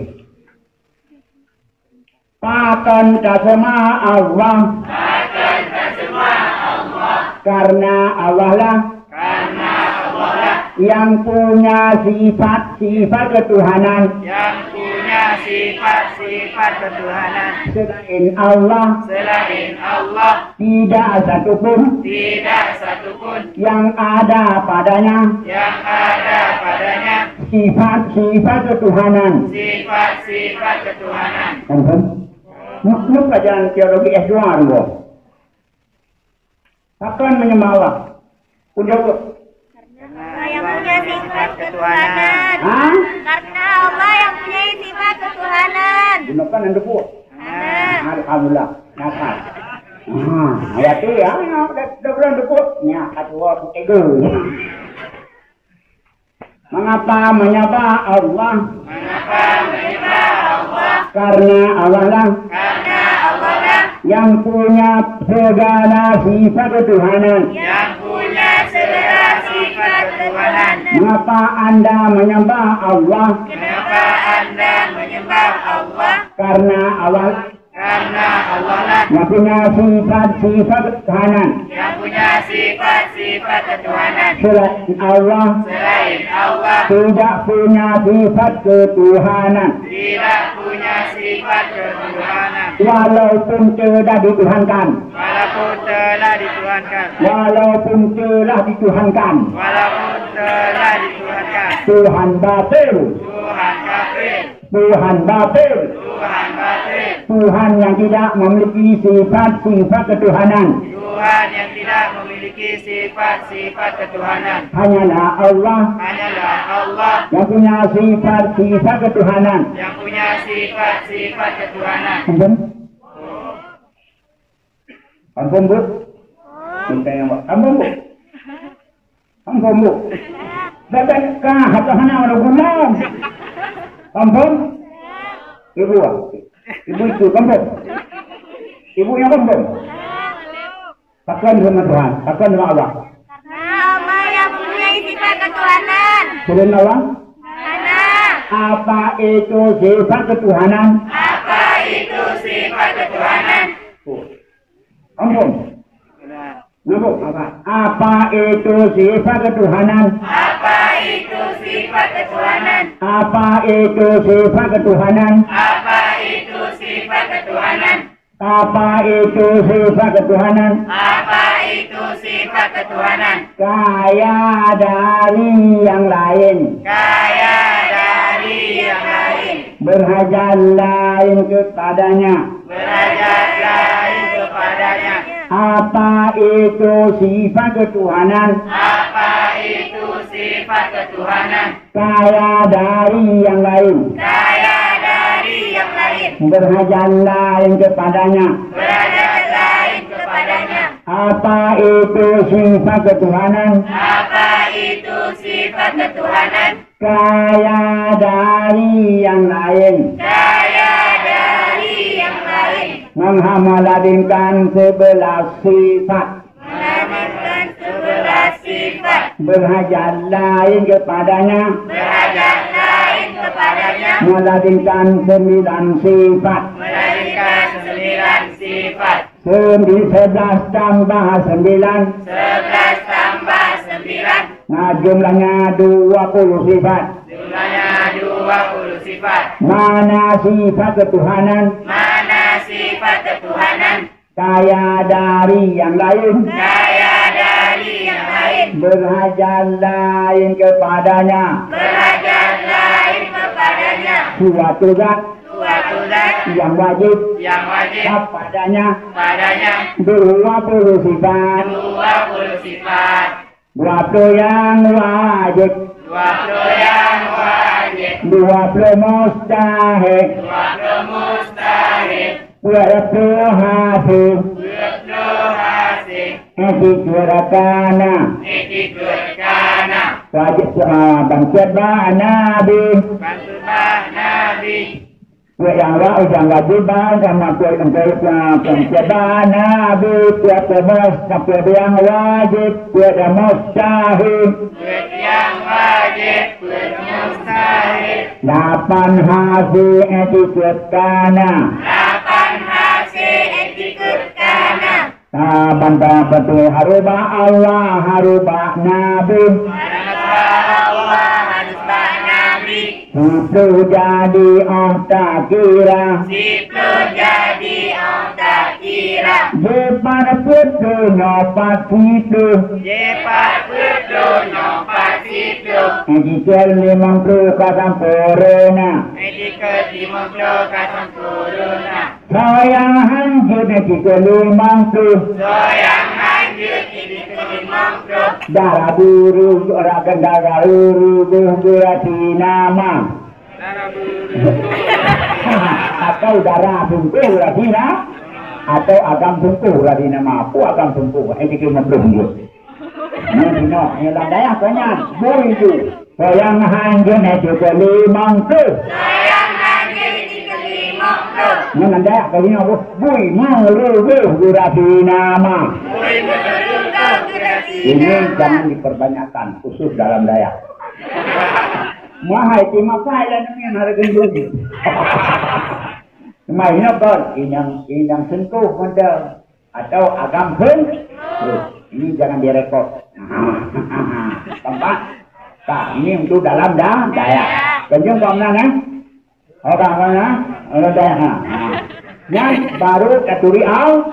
Pakon taseumah Allah? Pakon taseumah Allah? Karena Allah lah. Karena Allah lah. Yang punya sifat-sifat ketuhanan. Yang punya sifat-sifat ketuhanan. Selain Allah. Selain Allah. Tidak satupun. Tidak satupun. Yang ada padanya. Yang ada padanya. Sifat-sifat ketuhanan. Sifat-sifat ketuhanan. Confirm? Nyoe, nyoe pelajaran teologi S dua ni, boh. Pakon menyembah Allah? Pun jaweueb. Karena Allah yang punya sifat ketuhanan. Ha? Karena Allah yang punya sifat ketuhanan. Gunakan yang debu. Nah. Alhamdulillah. Nakal. Ha, hati ya, ya, dah, dah bulan debu. Nya, kata Allah tu ego. Mengapa menyembah Allah? Mengapa menyembah Allah? Karena Allah lah. Karena Allah lah. Yang punya segala sifat ketuhanan. Yang punya segala sifat ketuhanan. Mengapa anda menyembah Allah? Kenapa anda menyembah Allah? Karena Allah lah. Karena Allah lah. Yang punya sifat-sifat ketuhanan. Yang punya sifat-sifat ketuhanan. Selain Allah. Selain Allah. Tidak punya sifat ketuhanan. Tidak punya sifat ketuhanan. Walaupun telah dituhankan. Walaupun telah dituhankan. Walaupun telah dituhankan. Walaupun telah dituhankan. Tuhan batil. Tuhan kafir. Tuhan batil. Tuhan batil. Tuhan yang tidak memiliki sifat-sifat ketuhanan. Tuhan yang tidak memiliki sifat-sifat ketuhanan. Hanyalah Allah. Hanyalah Allah. Yang punya sifat-sifat ketuhanan. Yang punya sifat-sifat ketuhanan. Ampun. Ampun, Bu. Minta yang, ampun, Bu. Ampun, Bu. Dah, dah, kah, atau hana ada guna. Ampun. Ibu, ah. Ibu itu, ampun. Ibu yang ampun. Takkan dengan Tuhan, takkan dengan Allah. Karena Allah yang mempunyai sifat ketuhanan. Selain Allah? Karena. Apa itu sifat ketuhanan? Apa itu sifat ketuhanan? Oh. Ampun. Nabok, apa? Apa itu sifat ketuhanan? Apa itu sifat ketuhanan? Apa itu sifat ketuhanan? Apa itu sifat ketuhanan? Apa itu sifat ketuhanan? Apa itu sifat ketuhanan? Kaya dari yang lain. Kaya dari yang lain. Berhajat lain kepadanya. Berhajat lain kepadanya. Apa itu sifat ketuhanan? Apa Sifat ketuhanan. Kaya dari yang lain. Kaya dari yang lain. Berhajat lain kepadanya. Berhajat lain kepadanya. Apa itu sifat ketuhanan? Apa itu sifat ketuhanan? Kaya dari yang lain. Kaya dari yang lain. Menghamalabingkan sebelas sifat. Menghamalabingkan sebelas sifat. Berhajat lain kepadanya. Berhajat lain kepadanya. Melabingkan sembilan sifat. Melabingkan sembilan sifat. Sembi-, sebelas tambah sembilan. Sebelas tambah sembilan. Nah, jumlahnya dua puluh sifat. Jumlahnya dua puluh sifat. Mana sifat ketuhanan? Mana sifat ketuhanan? Kaya dari yang lain. Kaya dari yang lain. Berhajat lain kepadanya. Berhajat lain kepadanya. Suatu zat. Suatu zat. Yang wajib. Yang wajib. Kepadanya. Padanya. Dua puluh sifat. Dua puluh sifat. Dua puluh yang wajib. Dua puluh yang wajib. Dua puluh mustahil. Dua puluh mustahil. Dua puluh hasi. Dua puluh hasi. Eti turakana. Eti turakana. Wajib, ah, bangkit bak Nabi. Bangkit bak Nabi. Peuet nyang wa-, nyang wajib bak, sama peuet nyang peuet, peuet nyang Nabi, peuet nyang mus-, peuet nyang wajib, peuet nyang mustahil. Peuet nyang wajib, peuet nyang mustahil. Lapan hasi etiket kana. Lapan hasi etiket kana. Saban tapeuteuh harôh bak Allah, harôh bak Nabi. Harôh bak Allah, harôh bak Nabi. Siploh jadi óh takira. Siploh jadi óh takira. Jipat peuet donya pat siploh. Jipat peuet donya pat siploh. Etiket limong ploh ka sampoereuna. Etiket limong ploh ka sampoereuna. Soe nyang hanjeuet etiket limong ploh. Soe nyang hanjeuet etiket limong ploh. Dara buru, dara gendara uru, beuh, beuh, hati nama. Dara buru. Atau dara bungkuh hati na-, atau agam bungkuh hati nama. Apa agam bungkuh? Etiket limong ploh hanjeuet. Nyoe, nyoe, nyoe lam dayah keu nyan, bui ju. Soe nyang hanjeuet etiket limong ploh. Soe nyang hanjeuet etiket limong ploh. Nyoe lam dayah keu nyoe, bui meureugoh geurasi nama. Bui meureugoh geurasi nama. Ini jangan diperbanyakkan, khusus dalam dayah. Mahai timakai lah namian hareuga duit. Cuma ini kon, inyang, inyang sentuh mantong. Atau agam pun. Tuh, ini jangan direkod. Tampak? Nah, ini untuk dalam da-, dayah. Keunjung kau menang, eh? Oh, kau menang, eh? Dalam dayah, ha. Ha. Nyan baru taturi Al-,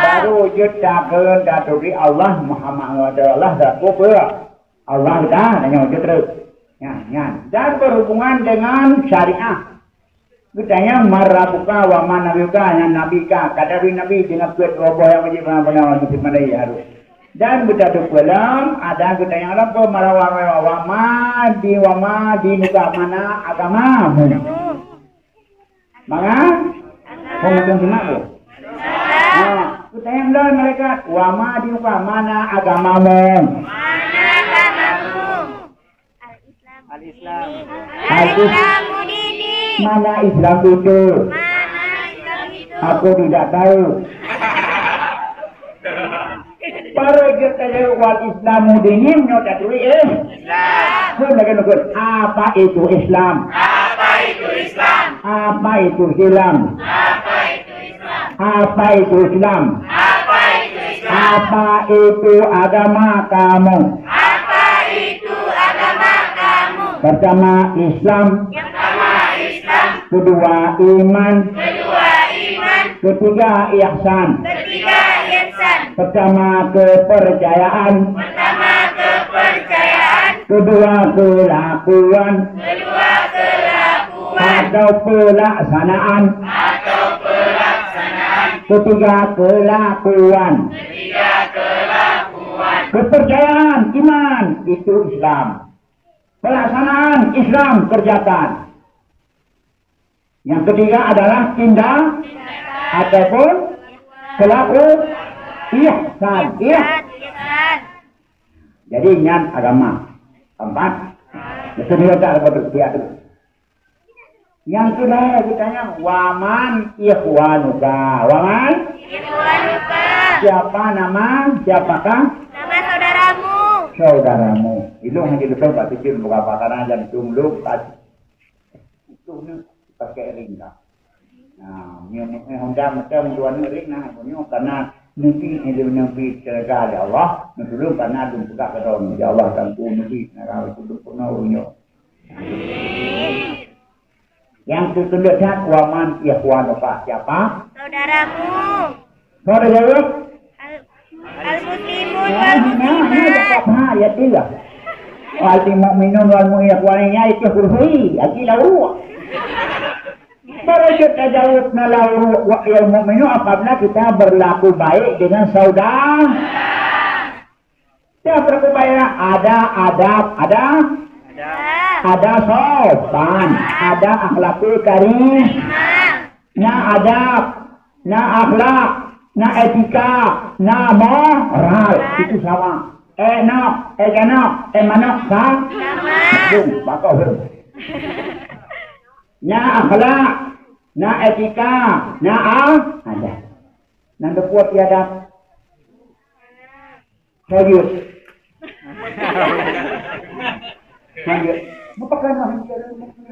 baru jeuet takheun taturi Allah Muhammad, Allah, Allah, Allah, Allah, nyan jeuet terus. Nyan, nyan. Dan berhubungan dengan syariah. Geutanyong, "Man rabbuka wa man nabiyuka?" Nyan nabi ka, ka dari nabi deungon peuet dua boh nyang wajéb, hana beuna wajéb mandai harôh. Dan beutatupeue lom, ada geutanyong lom peumarawa-rawa, "Wa ma di, wa ma dinuka?" Mana agamamu? Manga? Hong dong simak bu. Ha, geutanyong lom malaikat, "Wa ma dinuka?" Mana agamamu? Al-Islam. Al-Islam. Al-Islam. Mana Islam itu? Mana Islam itu? Aku tidak tahu. Baru jeuet tajaweueb, "Wal Islamu dini," nyoe taturi, eh? Islam. Kheun lagèe nyoe kheun, "Apa itu Islam?" Apa itu Islam? Apa itu Islam? Apa itu Islam? Apa itu Islam? Apa itu Islam? Apa itu agama kamu? Apa itu agama kamu? Pertama Islam. Yang pertama Islam. Kedua iman. Kedua iman. Ketiga ihsan. Ketiga ihsan. Pertama kepercayaan. Pertama kepercayaan. Kedua kelakuan. Kedua kelakuan. Atau pelaksanaan. Atau pelaksanaan. Ketiga kelakuan. Ketiga kelakuan. Kepercayaan, iman, itu Islam. Pelaksanaan Islam kerjakan. Yang ketiga adalah tindak ataupun kelaku ihsan. Iya. Jadi nyan agama. Empat. Itu dia tak dapat tiap tu. Yang kedua kita yang waman ikhwanuka. Waman? Ikhwanuka. Siapa nama? Siapakah? Nama saudaramu. Saudaramu. Ilung hanya betul Pak Tucun bukan apa karena jantung lu. Itu ni pakai ring dah. Nah, nyoe, eh, honda macam dua ni ring nah, nyoe karena Nabi, eh, Nabi syurga ya Allah, nutulung karena dum peugah keudroe, ya Allah, tantu Nabi, nah, itu dum pernah urang nyoe. Yang keukeuliatan, waman ikhwanuka, siapa? Saudaramu. Saudara jawab? Al-, al-muslimun wal muslimat. Nah, nah, nah, cakap ha, ya, dia. Wal mu'minun wal mu'minat, ya, itu huruf i, aki lau. Baru kita jawab na lau wa ya mu'minun apabila kita berlaku baik dengan saudara. Siapa berlaku baik? Ada adab, ada, ada sopan, ada akhlakul karim. Na adab, na akhlak, na etika, na moral. Itu sama. Eh nok, eh ganok, eh manok sa-, sama. Bung, bakau bung. Na akhlak, na etika, na a-, adab. Nan teupuat tiada. Lanjut. Lanjut. Bukan hanya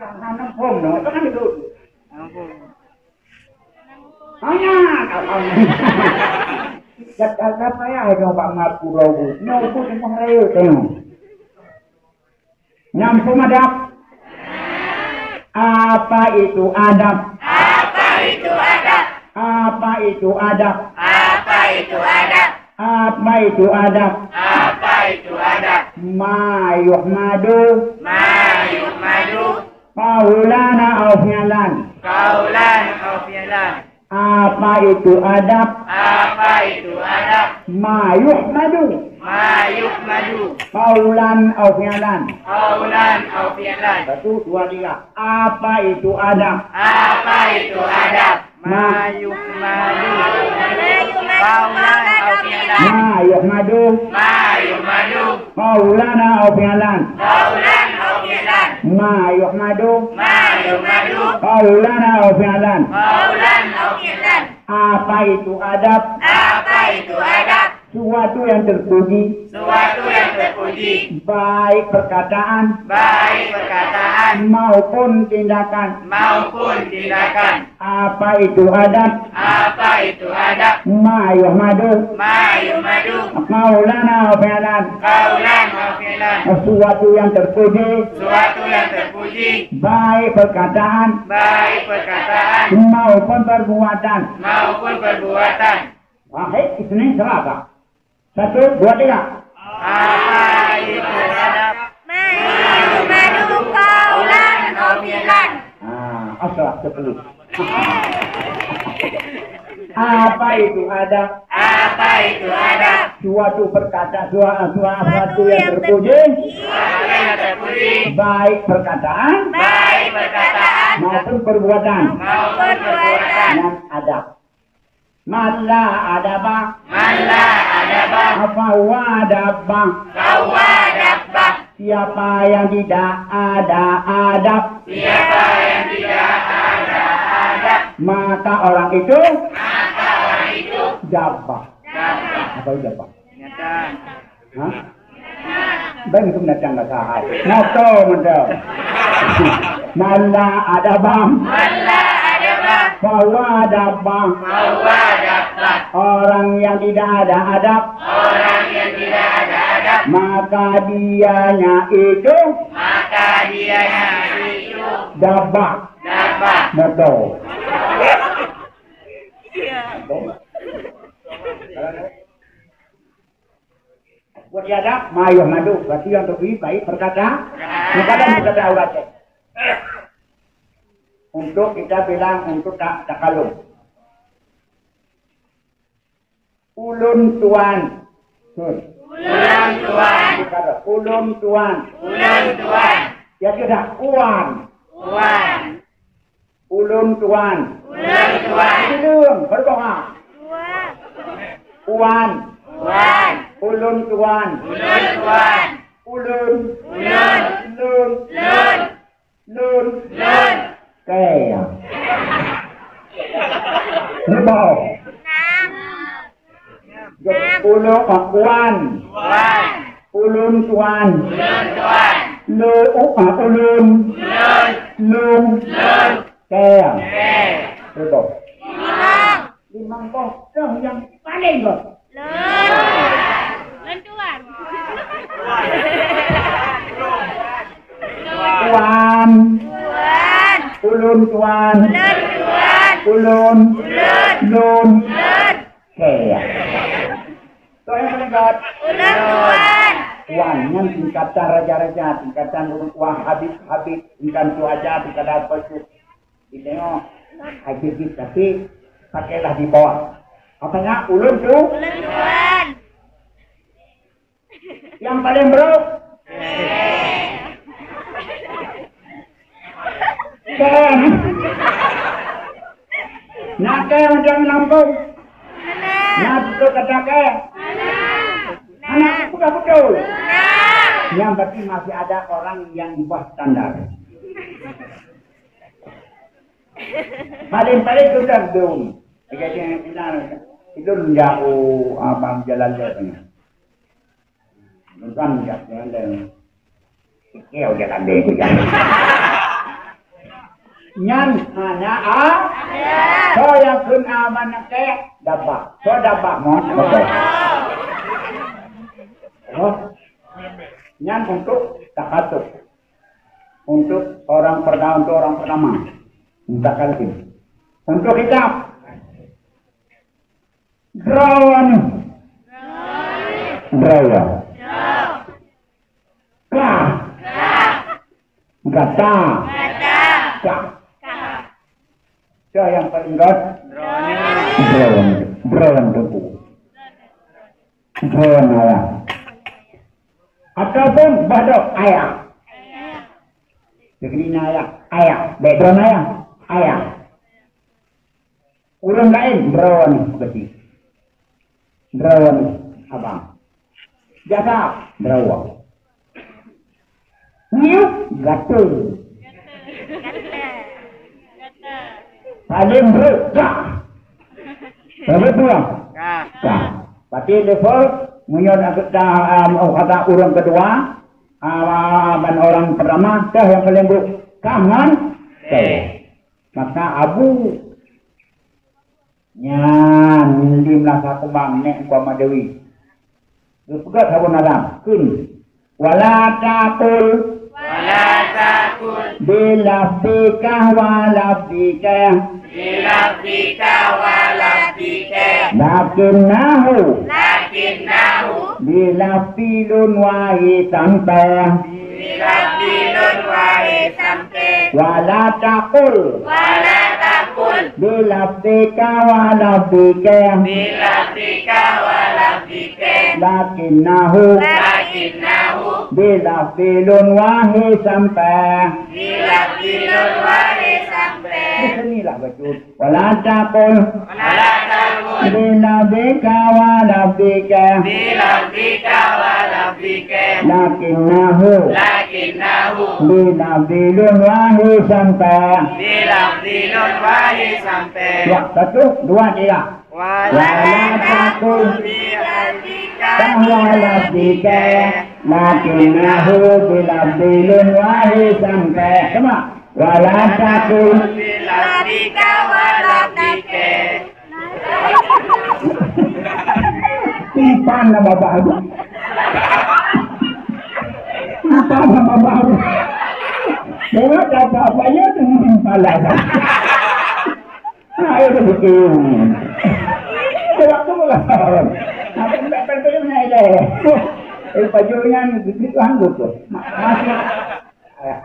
hana phôn no, kan itu. Hanya, alhamdulillah. Kata apa ya, nyoba ngaku rawu. Nyoba semua rayu tengok. Nyang peumadab. Apa itu adab? Apa itu adab? Apa itu adab? Apa itu adab? Apa itu adab? Apa itu adab? Ma yuhmadu. Ma yuhmadu. Qaulan au fi'lan. Qaulan au fi'lan. Apa itu adab? Apa itu adab? Ma yuhmadu. Ma yuhmadu. Qaulan au fi'lan. Qaulan au fi'lan. Satu, dua, tiga. Apa itu adab? Apa itu adab? Ma yuhmadu. Qaulan au fi'lan. Ma yuhmadu. Ma yuhmadu. Qaulan au fi'lan. Qaulan au fi'lan. Ma yuhmadu. Ma yuhmadu. Qaulan au fi'lan. Qaulan au fi'lan. Apa itu adab? Apa itu adab? Suatu yang terpuji. Suatu yang terpuji. Baik perkataan. Baik perkataan. Maupun tindakan. Maupun tindakan. Apa itu adab? Apa itu adab? Ma yuhmadu. Ma yuhmadu. Qaulan au fi'lan. Qaulan au fi'lan. Suatu yang terpuji. Suatu yang terpuji. Baik perkataan. Baik perkataan. Maupun perbuatan. Maupun perbuatan. Wahid, isnin, salasa. Satu, dua, tiga. Apa itu adab? Ma yuhmadu qaulan au fi'lan. Ah, asal sepuluh. Apa itu adab? Apa itu adab? Suatu perkataan, sua-, sua-, suatu yang terpuji. Suatu yang terpuji. Baik perkataan. Baik perkataan. Maupun perbuatan. Maupun perbuatan. Yang adab. Man la adaba. Man la adaba. Fahuwa dabba. Fahuwa dabba. Siapa yang tidak ada adab. Siapa yang tidak ada adab. Maka orang itu. Maka orang itu. Dabba. Dabba. Apa itu dabba? Binatang. Hah? Bang itu binatang dah sahai. Moto moto. Man la adaba. Man la adaba. Fahuwa dabba. Fahuwa dabba. Orang yang tidak ada adab. Orang yang tidak ada adab. Maka dianya itu. Maka dianya itu. Dabba. Dabba. Moto. Iya. Buat dia ada, ma yuhmadu, berarti yang terpuji baik perkata-, perkataan, perkataan aurat. Untuk kita bilang, untuk ta-, takalum. Ulôn tuan. Tuan. Ulôn tuan. Bukan, ulôn tuan. Ulôn tuan. Ya sudah, uwan. Uwan. Ulôn tuan. Ulôn tuan. Jadi lôn, berdoa. Uwan. Uwan. Uwan. Ulôn tuan. Ulôn tuan. Ulôn. Ulôn. Lôn. Lôn. Lôn. Lôn. Kèe. Ribèe. Ulôn, ah, uwan. Uwan. Ulôn tuan. Ulôn tuan. Lôn, ah, ulôn. Ulôn. Lôn. Lôn. Kèe. Kèe. Ribèe. Limong. Limong boh, soe nyang paleng göt? Lôn. Lôn tuan. Tuan. Tuan. Ulôn tuan. Ulôn tuan. Ulôn. Ulôn. Lôn. Lôn. Kèe. Soe nyang paleng göt? Ulôn tuan. Tuan nyan tingkatan raja-raja, tingkatan ureueng tuha, habib-habib, tingkatan tuha aja, tingkatan apa tu. Ditengok, hai jijik, tapi pakailah di bawah. Apanya? Ulôn tu? Ulôn tuan. Nyang paleng brôk? Kèe. Na kèe macam lampôh? Na beutôi kata kèe? Aneuk, bukan beutôi. Yang berarti masih ada orang yang di bawah standar. Paling-paling sudah dum. Jadi, itu jauh abang jalan dia tengah. Bukan jak jalan dia. Keu jalan dia, keu jalan. Nyan hana a. Soe nyang kheun a manakèe? Dabah. Soe dabah, mon? Beutôi. Oh. Nyan untuk takatub. Untuk orang pertama, untuk orang pertama. Mutakallim. Untuk kitab. Droeneuh. Droe. Ka. Gata. Ka. Soe nyang paleng göt? Droeneuh. Droeneuh. Droeneuh. Droeneuh ayah. Ataupun boh droe ayah. Jadi na ayah. Ayah. Bèk droeneuh ayah. Ayah. Ureueng laén droeneuh, berarti. Droeneuh abang. Jasa droe. Ngiuk gata. Paleng brôk ka. Paleng brôk ka. Ka. Berarti level meunyoe na, na, um, kata ureueng keudua, um, ban ureueng pertama, kah nyang paleng brôk. Ka ngon kèe. Maka Abu nyan, Lim Lasa Kumbang, nèk Ungku Ahmad Dewi. Geupeugah saboh nazam, kheun, "Wala taqul." Wala taqul. "Bi lafzika wa lafzika." Bi lafzika wa lafzika. "Lakinnahu." Lakinnahu. "Bi lafzi lôn wahé sampé." Bila bilôn wahé sampé. Wala taqul. Wala taqul. Bi lafzika wa lafzika. Bi lafzika wa lafzika. Lakinnahu. Lakinnahu. Bi lafzi lôn wahé sampé. Bi lafzi lôn wahé sampé. Di sinilah bacut. Wala taqul. Wala taqul. Bi lafzika wa lafzika. Bi lafzika wa lafzika. Lakinnahu. Lakinnahu. Bi lafzi lôn wahé sampé. Bi lafzi lôn wahé sampé. Ya, satu, dua, tiga. Wala taqul. Bi lafzika wa lafzika. Lakinnahu bi lafzi lôn wahé sampé. Sama. Wala taqul. Bi lafzika wa lafzika. Ipan na babah tu. Ipan na babah tu. Dewa dapat apa ya dengan ipan lah. Ayo betul. Waktu lah. Apa tak percaya ni deh. Eh, pajoh nyan begitu anggut tu. Masih.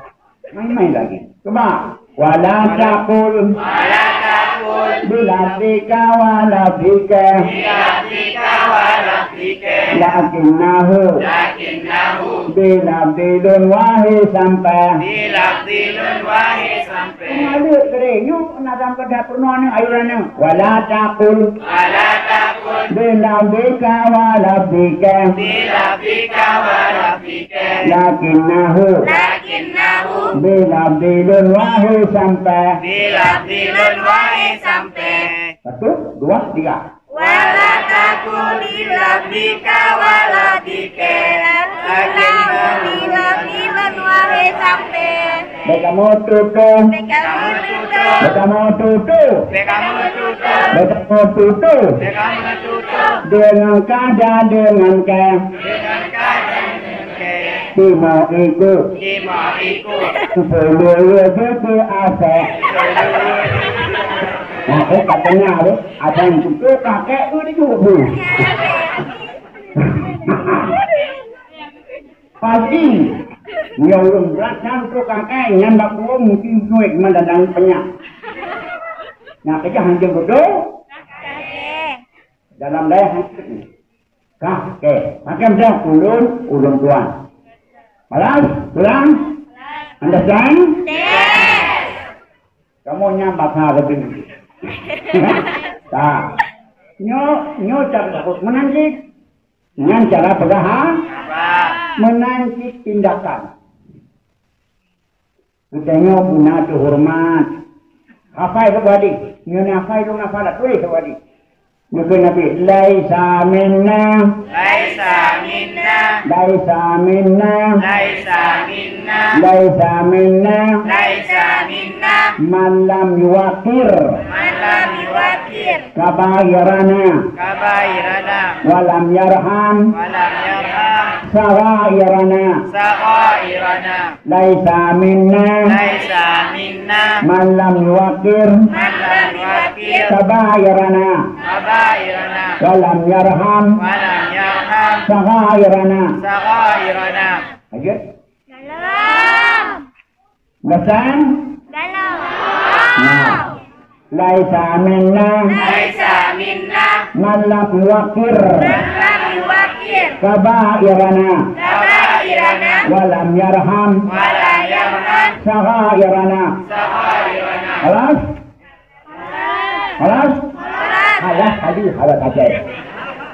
Main-main lagi. Cuba. Wala taqul. Wala taqul. Bi lafzika wa lafzika. Bi lafzika wa lafzika. Lakinnahu. Lakinnahu. Bilafzi lôn wahé sampai. Bilafzi lôn wahé sampai. Ngaleuek keudéh nyoe, na dalam keudah peurunoe nyoe, ayunan nyoe. Wala taqul. Wala taqul. Bilafzika wa lafzika. Bilafzika wa lafzika. Lakinnahu. Lakinnahu. Bilafzi lôn wahé sampai. Bilafzi lôn wahé sampai. Satu, dua, tiga. Wala taqul bilafzika wa lafzika. Lakinnahu. Bilafzi lôn wahé sampai. Bèk kamoe tutoe. Bèk kamoe tutoe. Bèk kamoe tutoe. Bèk kamoe tutoe. Bèk kamoe tutoe. Bèk kamoe tutoe. Deungon kada, deungon ka. Deungon kada, deungon ka. Timoh iku. Timoh iku. Peuleueh jeuet asèe. Nah, eh, katanya, eh, ada yang tutoe kakek tu di jubah. Pasti, nyoe ureueng brat nyan tutoe kakek, nyan bak ureueng mungkin duit meudadang peunyak. Nah, keujah hanjeuet beutôi. Dalam dayah hanjeuet. Kah, oke. Pakai macam ulôn, ulôn tuan. Palas? Kurang? Understand? Yes. Kamoe nyang basa lebih. Tah. Nyoe, nyoe cara takut meunan cit. Nyan cara peugah ha? Meunan cit tindakan. Geutanyoe beuna teuhoreumat. Hafai saboh hadih. Nyoe hafai lôn hafai lah, tuléh saboh hadih. Geukheun Nabi, "Laisa minna." Laisa minna. Laisa minna. Laisa minna. Laisa minna. Laisa minna. Man lam yuwaqqir. Man lam yuwaqqir. Kabairana. Kabairana. Wa lam yarham. Wa lam yarham. Saghairana. Saghairana. Laisa minna. Laisa minna. Man lam yuwaqqir. Man lam yuwaqqir. Kabairana. Kabairana. Wa lam yarham. Wa lam yarham. Saghairana. Saghairana. Lanjut. Dalam. Understand? Dalam. Nah. Laisa minna. Laisa minna. Man lam yuwaqqir. Man lam yuwaqqir. Kabairana. Kabairana. Wa lam yarham. Wa lam yarham. Saghairana. Saghairana. Khalas? Khalas? Khalas tadi, khalas saja.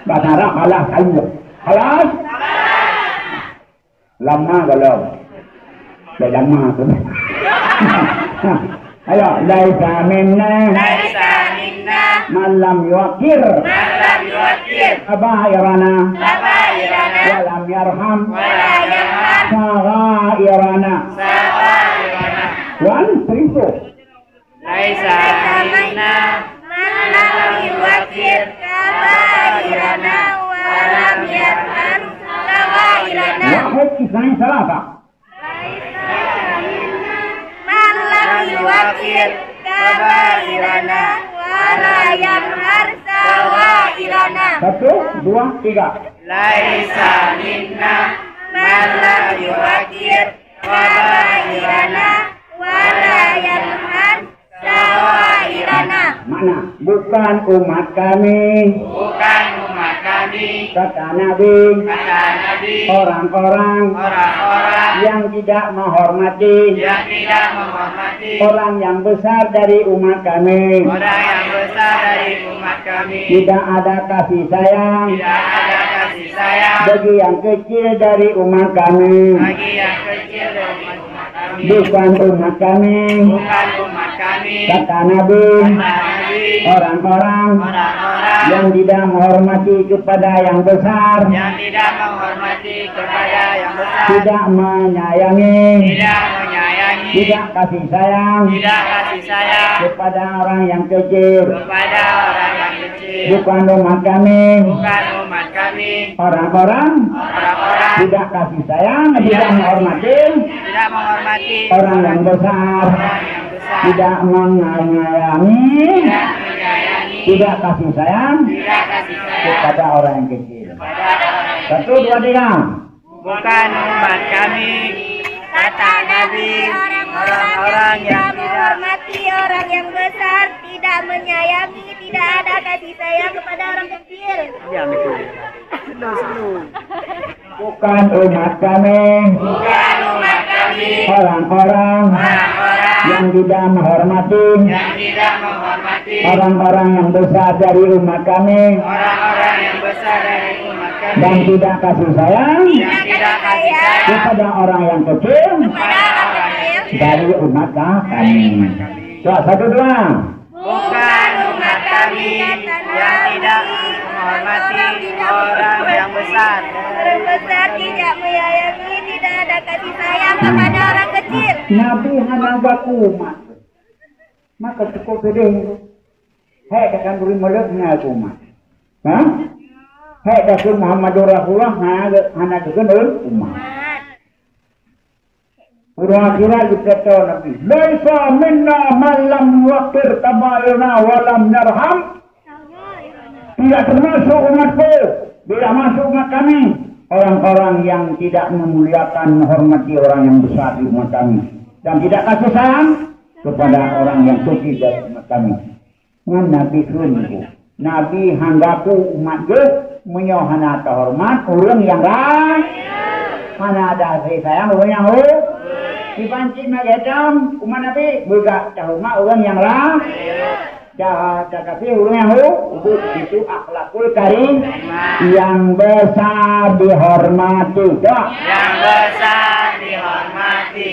Bahasa Arab khalas tadi. Khalas? Lama gohlom. Dah lama tu. Ayo, laisa minna. Laisa minna. Man lam yuwaqqir. Man lam yuwaqqir. Kabairana. Kabairana. Wa lam yarham. Wa lam yarham. Saghairana. Saghairana. One, three, four. Laisa minna. Man lam yuwaqqir kabairana wa lam yarham saghairana. Wahid, isnain, salasa. Laisa minna. Man lam yuwaqqir kabairana wa lam yarham saghairana. Satu, dua, tiga. Laisa minna. Man lam yuwaqqir kabairana wa la yarham saghairana. Makna, bukan umat kami. Bukan umat kami. Kata Nabi. Kata Nabi. Orang-orang. Orang-orang. Yang tidak menghormati. Yang tidak menghormati. Orang yang besar dari umat kami. Orang yang besar dari umat kami. Tidak ada kasih sayang. Tidak ada kasih sayang. Bagi yang kecil dari umat kami. Bagi yang kecil dari umat kami. Bukan umat kami. Bukan umat kami. Kata Nabi. Kata Nabi. Orang-orang. Orang-orang. Yang tidak menghormati kepada yang besar. Yang tidak menghormati kepada yang besar. Tidak menyayangi. Tidak menyayangi. Tidak kasih sayang. Tidak kasih sayang. Kepada orang yang kecil. Kepada orang yang kecil. Bukan umat kami. Bukan umat kami. Orang-orang. Orang-orang. Tidak kasih sayang, tidak menghormati. Tidak menghormati. Orang yang besar. Orang yang besar. Tidak menyayangi. Tidak menyayangi. Tidak kasih sayang. Tidak kasih sayang. Kepada orang yang kecil. Kepada orang yang kecil. Satu, dua, tiga. Bukan umat kami. Kata Nabi, orang-orang yang tidak menghormati orang yang besar, Tidak menyayangi, tidak ada kasih sayang kepada orang kecil. Bukan umat kami. Bukan umat kami. Orang-orang. Orang-orang. Yang tidak menghormati. Yang tidak menghormati. Orang-orang yang besar dari umat kami. Orang-orang yang besar dari umat kami. Dan tidak kasih sayang. Dan tidak kasih sayang. Kepada orang yang kecil. Kepada orang kecil. Dari umat kami. Coba satu dua. Bukan umat kami yang tidak menghormati orang yang besar. Orang besar tidak menyayangi, tidak ada kasih sayang kepada orang kecil. Nabi hana baku umat. Maka cukup pedih. Hai takkan beri muluk hana aku umat. Ha? Hai Rasul Muhammadur Rasulullah hana hana keukeun umat. Uroe akhirat geukheun Nabi, "Laisa minna man lam yuwaqqir kabairana wa lam yarham." Tidak termasuk umatku, tidak masuk umat kami, orang-orang yang tidak memuliakan, menghormati orang yang besar di umat kami, dan tidak kasih sayang kepada orang yang kecil dari umat kami. Nyan Nabi kheun, Teungku. Nabi han gapu umat geuh, meunyoe hana teuhoreumat ureuëng nyang ra-, hana ada kasih sayang ureuëng nyang hu-, dipancit magétam umat Nabi, beugah teuhoreumat ureuëng nyang ra-, dah teugaséh ureuëng nyang hu-, ubit. Itu akhlakul karim, yang besar dihormati. Dah. Yang besar dihormati.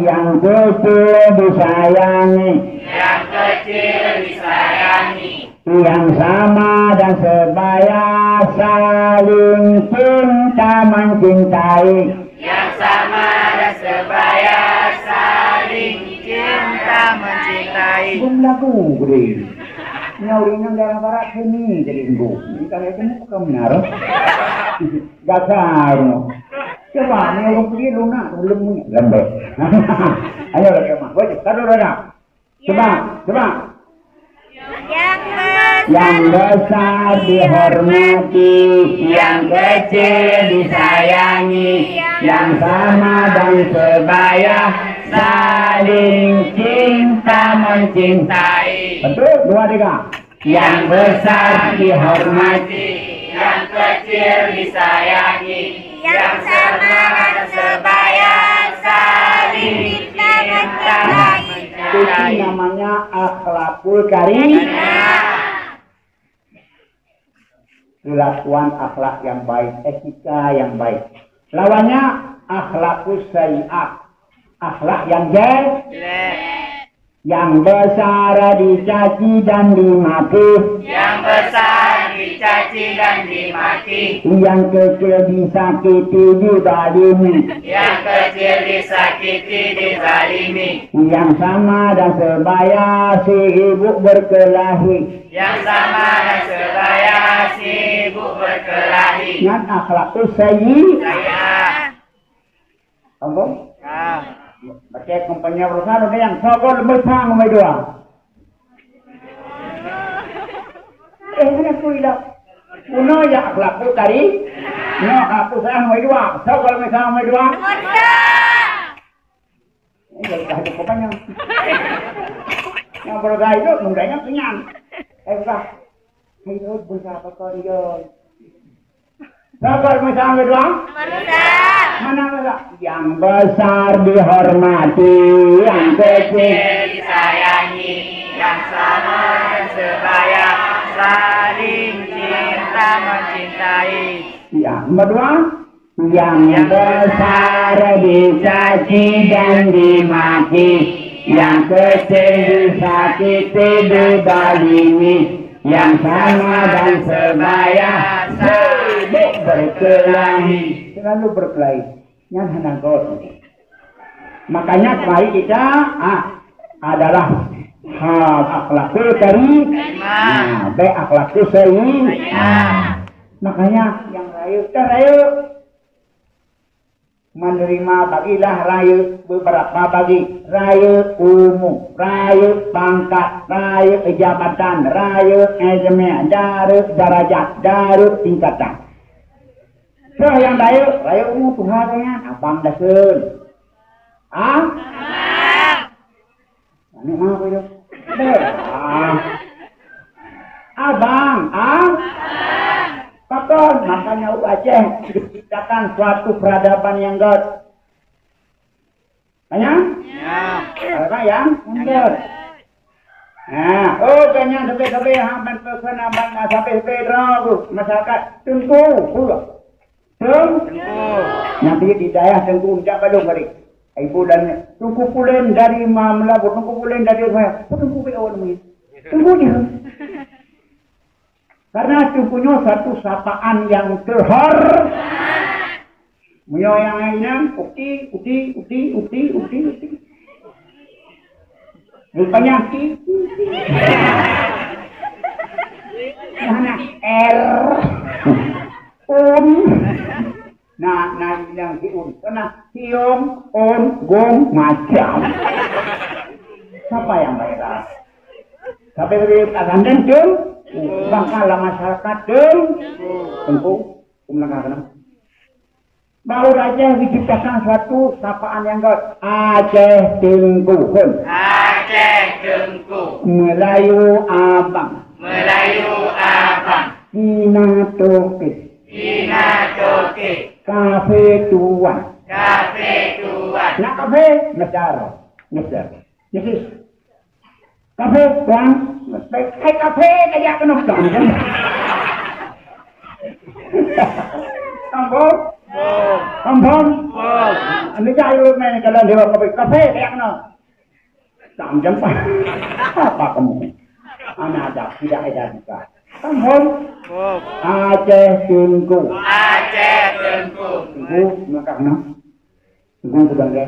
Yang kecil disayangi. Yang kecil disayangi. Yang sama dan sebaya saling cinta mencintai. Yang sama dan sebaya saling cinta mencintai. Bom lagu gede. Nyawa ringan dalam barat sini jadi engguk. Ini kali itu bukan benar. Dasar. Coba ni orang pergi lunak belum punya lembek. Ayo lah, coba. Wajib. Satu, dua, dah. Coba, coba. Yang besar dihormati, yang kecil disayangi, yang sama dan sebaya saling cinta mencintai. Betul, dua, tiga. Yang besar dihormati, yang kecil disayangi, yang sama dan sebaya saling cinta mencintai. Itu namanya akhlakul karim. Kelakuan akhlak yang baik, etika yang baik. Lawannya akhlakus sayyi'ah, akhlak yang jelek. Yang besar dicaci dan dimaki. Yang besar dicaci dan dimaki. Yang kecil disakiti dizalimi. Yang kecil disakiti dizalimi. Yang sama dan sebaya sibuk berkelahi. Yang sama dan sebaya sibuk berkelahi. Nyan akhlak sayyi. Saya. Ampun? Ah. Pakai kompanya perusahaan ada yang sogol meusang meudua. Eh, mana aku hilang? Uno ya akhlak tadi. No, aku sayang meudua. Sogol meusang meudua. Ini dari dah kompanya. Yang bergaya itu mudahnya kenyang. Eh, dah. Ayo, berusaha apa kau dia? Sabar, macam kedua. Mana besar? Yang besar dihormati, yang kecil disayangi, yang sama dan sebaya saling cinta mencintai. Yang kedua, yang besar dicaci dan dimaki, yang kecil disakiti, dizalimi, yang sama dan sebaya sibuk berkelahi. Selalu berkelahi. Nyan hana got. Makanya kembali kita, ah, adalah, ha, akhlakul karim. Nah, baik akhlakul sayyi. Nah, makanya yang rayeuk, kan rayeuk. Menerima bagilah rayeuk beberapa bagi, rayeuk ilmu, rayeuk pangkat, rayeuk jabatan, rayeuk ilmu, rayeuk darajat, rayeuk tingkatan. Soe nyang rayeuk, rayeuk ilmu tuha nyan, abang dakun. Ah? Aneuk mah apa itu? Deh, ah. Aceh diciptakan suatu peradaban nyang göt. Tanya? Ya. Peradaban nyang göt. Nah, oh, tanya sabe-sabe, ha, ban peue keunan, ban, ah, sabe-sabe droe masyarakat Teungku, peue? Teung? Teungku. Nyang di, di daerah Teungku, jak balong tadi. Ibu dan Teungku Pulen dari Ma-, Meulaboh, Teungku Pulen dari mana? Teungku B O namanya. Teungku dia. Karena Teungku nyoe satu sapaan yang terhor-, meunyoe nyang lain nyan, uti, uti, uti, uti, uti, uti. Rupanya ki, mana R, un. Nah, nah, yang si un. Karena hiong, on, gong, macam. Siapa yang baik lah? Tapi lebih akan dendam, bangkalah masyarakat dendam. Teungku, peulanggaran. Baru Aceh diciptakan suatu sapaan yang göt. Aceh Teungku. Aceh Teungku. Melayu Abang. Melayu Abang. Cina Toke. Cina Toke. Kafe Tuan. Kafe Tuan. Nak kafe? Ngejar. Ngejar. Yesus. Kafe, Tuan. Hai kafe, kajak keunoe, Tuan. Kampung? Kampung? Anda jahil, main kalau dia kafe. Kafe, kajak keunoe. Tak macam apa. Apa kamu? Anak ada, tidak ada juga. Kampung? Aceh Teungku. Aceh Teungku. Teungku, maka kena. Teungku, sedang dia.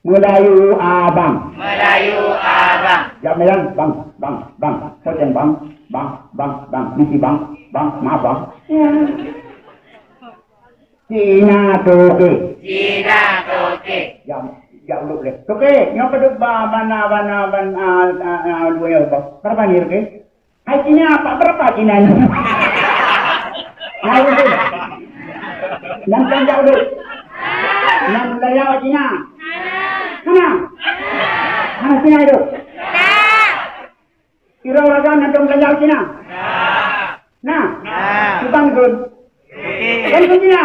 Melayu Abang. Melayu Abang. Jam Medan, Bang, Bang, Bang. Poceng, Bang, Bang, Bang, Bang. Misi, Bang, Bang, maaf, Bang. Ya. Cina Toke. Cina Toke. Jam, jam dua belas. Toke, nyoe padub ba, bana, bana, ban, ah, ah, ah, dua nyoe, Bang. Berapa ni, Toke? Hai Cina, pak berapa Cina ni? Hai, itu. Nan kan jauh tu. Nan budaya awak Cina. Mana? Mana Cina itu? Kira orang kan nanti budaya awak Cina. Nah. Bukan pun. Kan pun Cina.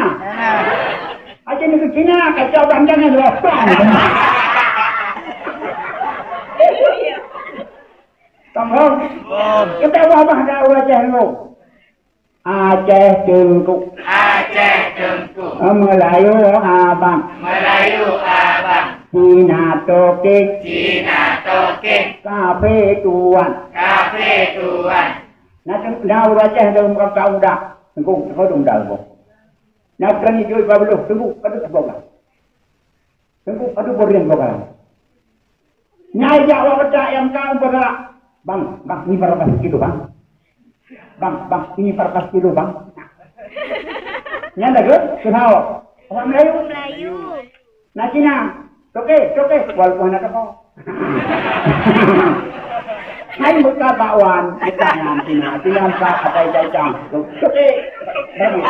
Aja ni Cina, kacau bandang yang luar. Tong hom. Kita wabah dah urang Aceh dulu. Aceh Teungku. Aceh Teungku. Melayu Abang. Melayu Abang. Cina Toke. Cina Toke. Kafe Tuan. Kafe Tuan. Nah, teng-, nah, urang Aceh dah muka kau dah. Teungku, kau dah muda kau. Nah, berani jui babuluh. Teungku, kau dah muda. Teungku, aduh, boring kau kan. Nyai jak awak bedak nyang ka umpama galak. Bang, bang, ini berapa kilo, bang? Bang, bang, ini berapa kilo, bang? Nyan dah ke? Kenal. Orang Melayu? Melayu. Nah, Cina. Toke, toke. Walaupun ada kau. Hai, buka bakwan. Buka nyan, Cina. Cina buka apa yang cacang. Toke. Bang.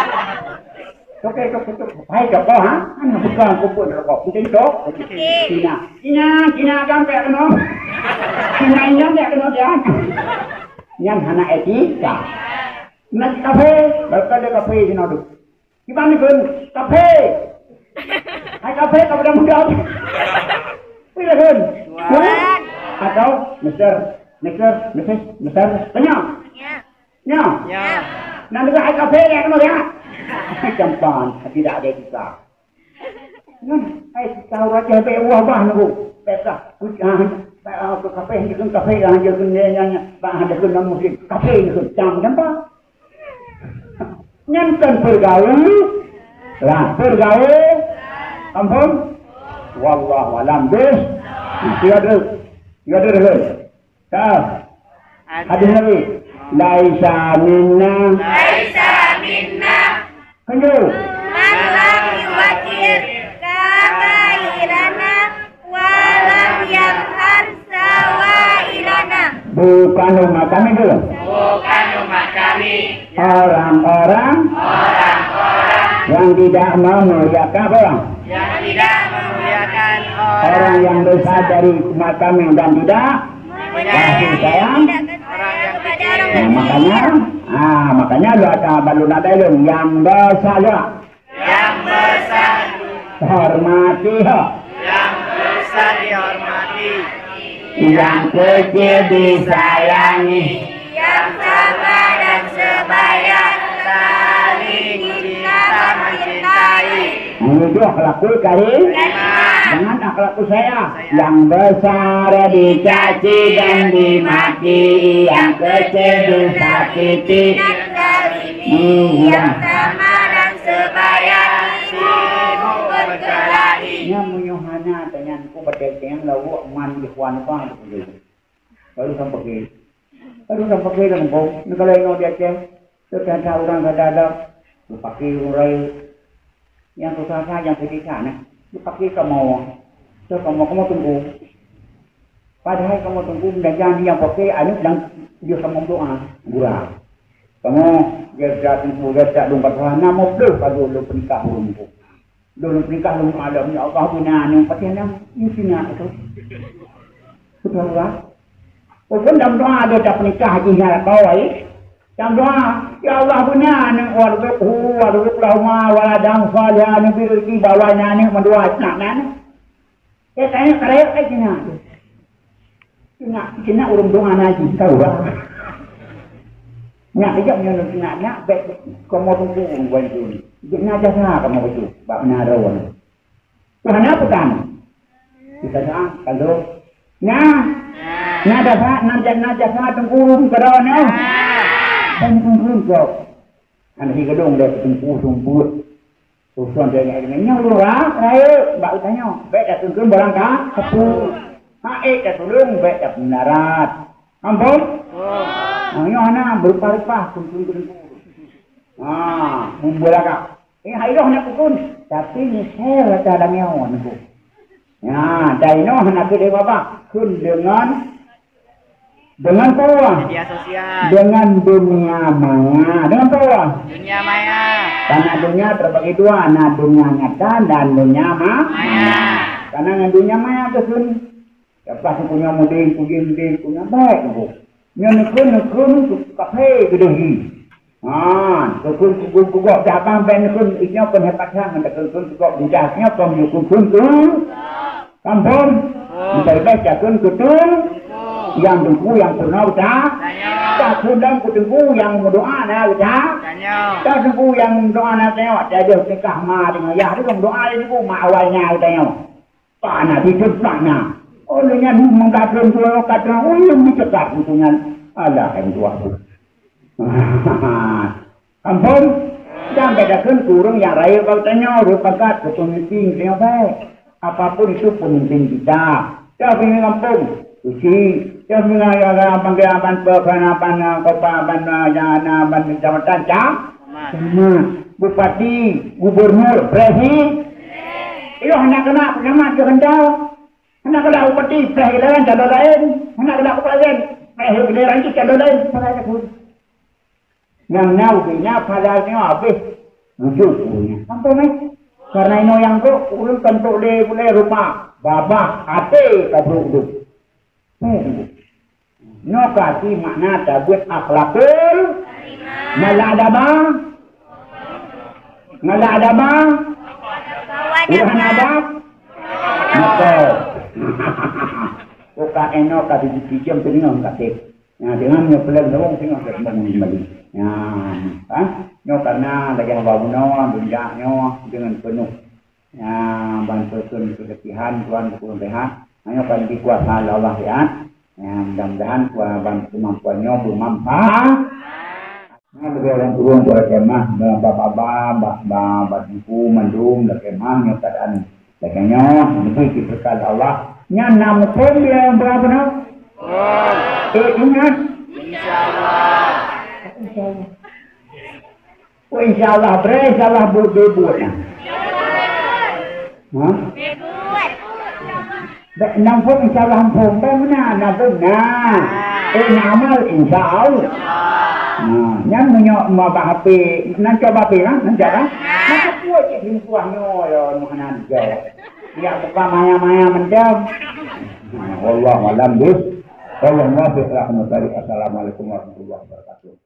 Toke, toke, toke. Hai, toke, ha? Anak bukan kumpul rokok. Mungkin tok. Oke. Cina. Cina, Cina kan kayak kena. Cina ini kan kayak kena dia. Yang anak etika. Nak kafe, bakal ada kafe di Noduk. Gimana pun? Kafe. Hai kafe, kau udah muda. Wih, lah, kan? Tuan. Atau, Mister, Mister, Missus, Mister, tanya. Ya. Nyoe? Ya. Nak deungoe hai kafe ya, keunoe ya? Gampang, tidak ada juga. Nyoe, hai, tahu raja bek wah bah nunggu. Bek dah. Ah, ah, kafe, hanjeuet kafe, hanjeuet nyan, nyan, nyan. Bah hanjeuet non muslim. Kafe nunggu. Jam, jam apa? Nyan kan pergaul. Lah, pergaul. Ampun. Wallahu alam. Bis. Tiga dulu. Tiga dulu. Ka. Hadis Nabi. Laisa minna. Laisa minna. Lanjut. Man lam yuwaqqir kabairana wa lam yarham sawairana. Bukan umat kami tu. Bukan umat kami. Orang-orang. Orang-orang. Yang tidak memuliakan apa? Yang tidak memuliakan orang. Orang yang besar dari umat kami dan tidak kasih sayang. Nah, makanya Ah, makanya lu ada balu nadai lu yang besar ya. Yang besar. Hormati ha. Yang besar dihormati. Yang kecil disayangi. Yang sama dan sebaya. Saling cinta mencintai. Nah, itu akhlakul karim. Karimah. Dengan akhlakul saya. Yang besar dicaci dan dimaki, yang kecil disakiti. Yang sama dan sebaya, sibuk berkelahi. Nyan meunyoe hana tanyan ku batée nyang lawok man di kuan bang tu. Baru sampai ke, baru sampai ke dalam bom. Ni kalau ingat dia cek, tu kata orang kata ada, pakai orang yang susah saja yang sedih sana. Pakai kamu, tu kamu, kamu tunggu. Padahal kamu tunggu belajar yang pakai anu dan dia kamu doa, gura. Kamu dia tak tunggu, dia tak dong kat sana, mau belum kalau lu perintah burung tu. Lôn peunikah lôn alam, ya Allah, beuna nyoe patéh nang, nyoe sinyak tu. Beutôi, Bang. Ulôn dam doa ada dah peunikah jih nyan lakoe. Dam doa, "Ya Allah, beuna nyoe warzuqhu warzuq lahuma waladan shalihan, bri rezeki bawa nyan nyoe mandua sinyak nyan." Ya, tanya karayek ka sinyak tu. Sinyak, sinyak ureueng doa na jih, tahu tak? Nyak kejap nyoe sinyak, nyak bèk kamoe tungku ureueng buet tu. Jeuet na jasa kamoe bacut bak menara nyoe. Tuhan apa kan? Kita doa, kalau na, na jasa, na jasa, na jasa tungku ureueng keudroe nyoe. Dan tungku kau. Hana sigeudong lé teungku seumeubeuet. Urosan tanyoe nyan ulôn rab rayeuk bak geutanyoe. Bèk tateueng barang ka teupeu. Hak ék tatulông bèk tapeudarat. Ampôn? Nah, nyoe hana beurupah-rupah kheun-kheun keu teungku. Ha, meubeulagak. Eh, hai roh na pukon, tapi nyisèe rata lam nyoe nyoe. Nya, dan inoe hana keu lé babah, kheun deungon Dengan peue? Media sosial. Dengan dunia maya. Dengan peue? Dunia maya. Karena dunia terbagi dua, na dunia nyata dan dunia ma-, maya. Karena ngon dunia maya tu sun. Lepas tu punya mudeng, punya mudeng, punya baik tu. Nyoe neukheun, neukheun tu kafe keudeh jih. Ha, kukun, kukun, kugok dah bang ben kun, inyo pun hebat sang, kukun, kugok lidah nyo pun kukun tu. Kampung. Entah beh cakun kutu. Yang tunggu yang purna uta. Takun dan kutunggu yang berdoa na uta. Takun yang doa na tengok, jadi nikah ma dengan ayah tu doa itu ma awalnya uta nyo. Pana di depan na. Oleh nyan menggadun tu kata, oh, yang dicekak itu nyan. Alah, yang tua tu. Ampôn, sampai dakun kurung nyang rayeuk bak tanyoe, rot pakat keu peumimpin tanyoe baik. Apapun itu pemimpin kita. Dah pemimpin kampung, suci. Dah pemimpin abang, abang, abang, abang, abang, abang, abang, abang, abang, abang, kecamatan, cam-, camat. Bupati, gubernur, presi. Iyo, hana kena pengamat ke kendal. Hana kena bupati, preh lain, calon lain. Hana kena kepala lain, preh lain, calon lain. Pakai takut. Nyang na ubé nyan padahai nyoe habéh bujur ureueng nyan. Sampoe meh. Karena inoe nyang brok, ureueng kan brok lé bulée rupa, babah, até ka brok dum. Heh, nyoe ka arti makna tabeuet akhlakul, ngalak adaba, ngalak adaba, ureueng adab, maka. Uka inoe ka dijitijam teungoh ka tép. Nah, dengan nyoe peuleueng lôn singoh ka teumanyong kembali. Nah, ha? Nyoe karena lagèe haba bunoe, beunjak nyoe deungon peunoh. Nah, ban peusun keuleubihan Tuhan keu ureueng sehat. Nah, nyoe kan di kuasa Allah sehat. Nah, mudah-mudahan kuasa ban kemampuan nyoe bermanfaat. Nah, leubeh ureueng turun kuasa kemah, bak baba, bak, bak, bak teungku, mandum, leubeh kemah, nyoe keadaan Lagèe nyoe, neubri dibeureukat lé Allah. Nyan na muphom lé ureueng beuna? Eh, ingat. Insya Allah. Insya Allah. Oh, insya Allah, bre, insya Allah, bu-, bu-, buet nyan. Hah? Bèk na muphom, insya Allah, muphom. Bèk meunan, na phom, na. Eh, na amal, insya Allah. Nah, nyan meunyoe meuba H P, nan coba H P lah, nan coba. Maka buet cit di muka nyoe, ya, meunan jawab. Ya, buka maya-maya mantong. Nah, wallahu a'lam bis-, wallahu muwaffiq ila aqwamit thariq. Assalamualaikum warahmatullahi wabarakatuh.